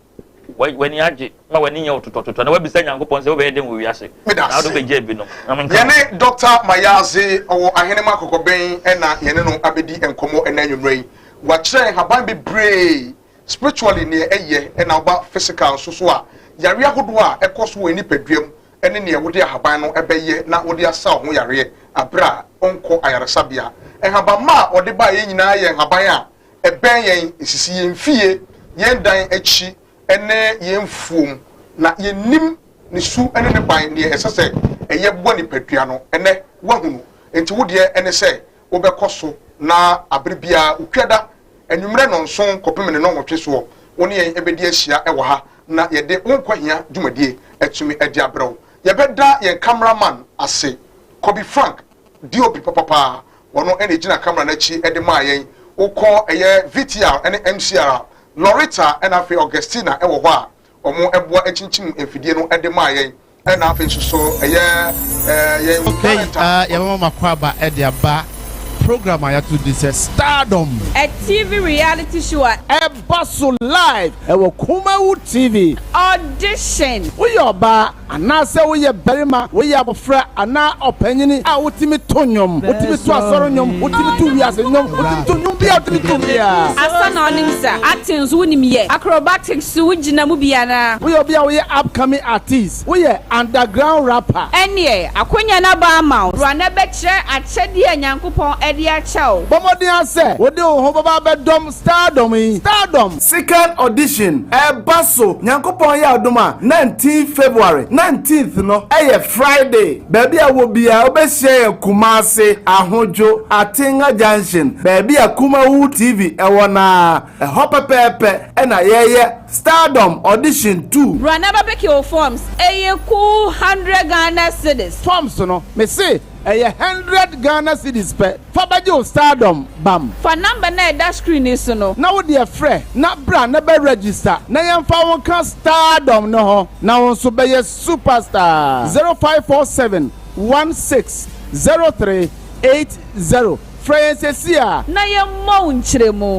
Speaker 11: w'ani agye ma w'ani nyɛ wo totɔtotɔ na wabisa Nyankopɔn sɛ wobɛyɛ dɛn wɔ wiase na wode wobɛgya ebinom na menka
Speaker 2: Yɛne Dɔkta Mayadze ɔwɔ Ahenema Kɔkɔbɛn na yɛne no abɛdi nkɔmmɔ ɛnɛ anwummerɛ yi. Wakyerɛ nhaban bebree spiritually neɛ ɛyɛ ɛna woba physical nso so a yareɛ ahodoɔ a ɛkɔ so wɔ yɛn nipadua mu ɛne neɛ wode ahaban no ɛbɛyɛ na wode asa wo ho yareɛ aberɛ a wonkɔ ayaresabea. Nhabamma a ɔde baeɛ nyinaa yɛ nhaban a ɛbɛn yɛn, ɛsisi yɛn fie, yɛn dan akyi ne yɛn mfuom na yɛnnim ne su ne ne ban neɛ ɛsɛ sɛ ɛyɛ boa nipadua no. Ɛnɛ woahunu, enti wo deɛ ɛne sɛ wobɛkɔ so na abere biara Okuada anwummerɛ nnɔnson kɔpem ne nnɔnwɔtwe soɔ wo ne yɛn bɛdi ahyia wɔ ha na yɛde wo nkwahia dwumadie atumi de abrɛ wo. Yɛbɛda yɛn camera man ase, Kobi Frank, DOP papapaa, ɔno na ɛgyina camera no akyi de maa yɛn. Wokɔ ɛyɛ VTR ne MCR a, Loretta ɛna afei Augustina wɔ hɔ a wɔboa kyinkyim mfidie no de maa yɛn. Ɛna afei nso so ɛyɛ yɛn
Speaker 12: Okay,
Speaker 2: talent a.
Speaker 12: yɛbɛma mo akwaaba de aba program a yɛato din sɛ Stardom.
Speaker 13: A TV reality show a.
Speaker 12: Ɛba so live ɛwɔ Kumawu TV.
Speaker 13: Audition.
Speaker 12: Woyɛ ɔbaa anaasɛ woyɛ barima, woyɛ abɔfra anaa ɔpanyini a wotumi to nnwom, wotumi to asɔre nnwom, wotumi to wiase nnwom, wotumi to nnwom biara a wotumi to biara.
Speaker 13: Asa na ɔnim sa, acting nso wonim yɛ, acrobatics nso wogyina mu bi anaa?
Speaker 12: Woyɛ obi a woyɛ upcoming artiste, woyɛ underground rapper.
Speaker 13: Ɛnneɛ, akonya no aba ama wo. Bra na bɛkyerɛ akyɛdeɛ a Nyankopɔn de akyɛ wo.
Speaker 12: Bɔ mmɔden ara sɛ wode wo ho bɛba abɛdɔm Stardom yi, Stardom!
Speaker 14: Second audition ɛɛba so Nyankopɔn yɛ adom a 19 February, 19th no ɛyɛ Friday, baabi a wɔ biara wobɛhyia yɛn Kumasi, Ahodwo, Atenga junction, baabi a Kum. Kumawu TV ɛwɔ naa ɛhɔ pɛpɛɛpɛ ɛna yɛyɛ Stardom Audition 2.
Speaker 13: Bra na bɛpick wo forms, ɛyɛ cool 100 Ghana cedis.
Speaker 12: Forms no, mese ɛyɛ 100 Ghana cedis pɛ, fa bɛgye wo Stardom bam.
Speaker 13: Fa number na ɛda screen yi so no.
Speaker 12: Na wo deɛ frɛ na bra na bɛ register na yɛmfa wo nka Stardom no ho na wo nso bɛyɛ superstar. 0547 16 03 80. Frɛ yɛn sɛsi a.
Speaker 13: Na yɛmmɔ wo nkyerɛmu.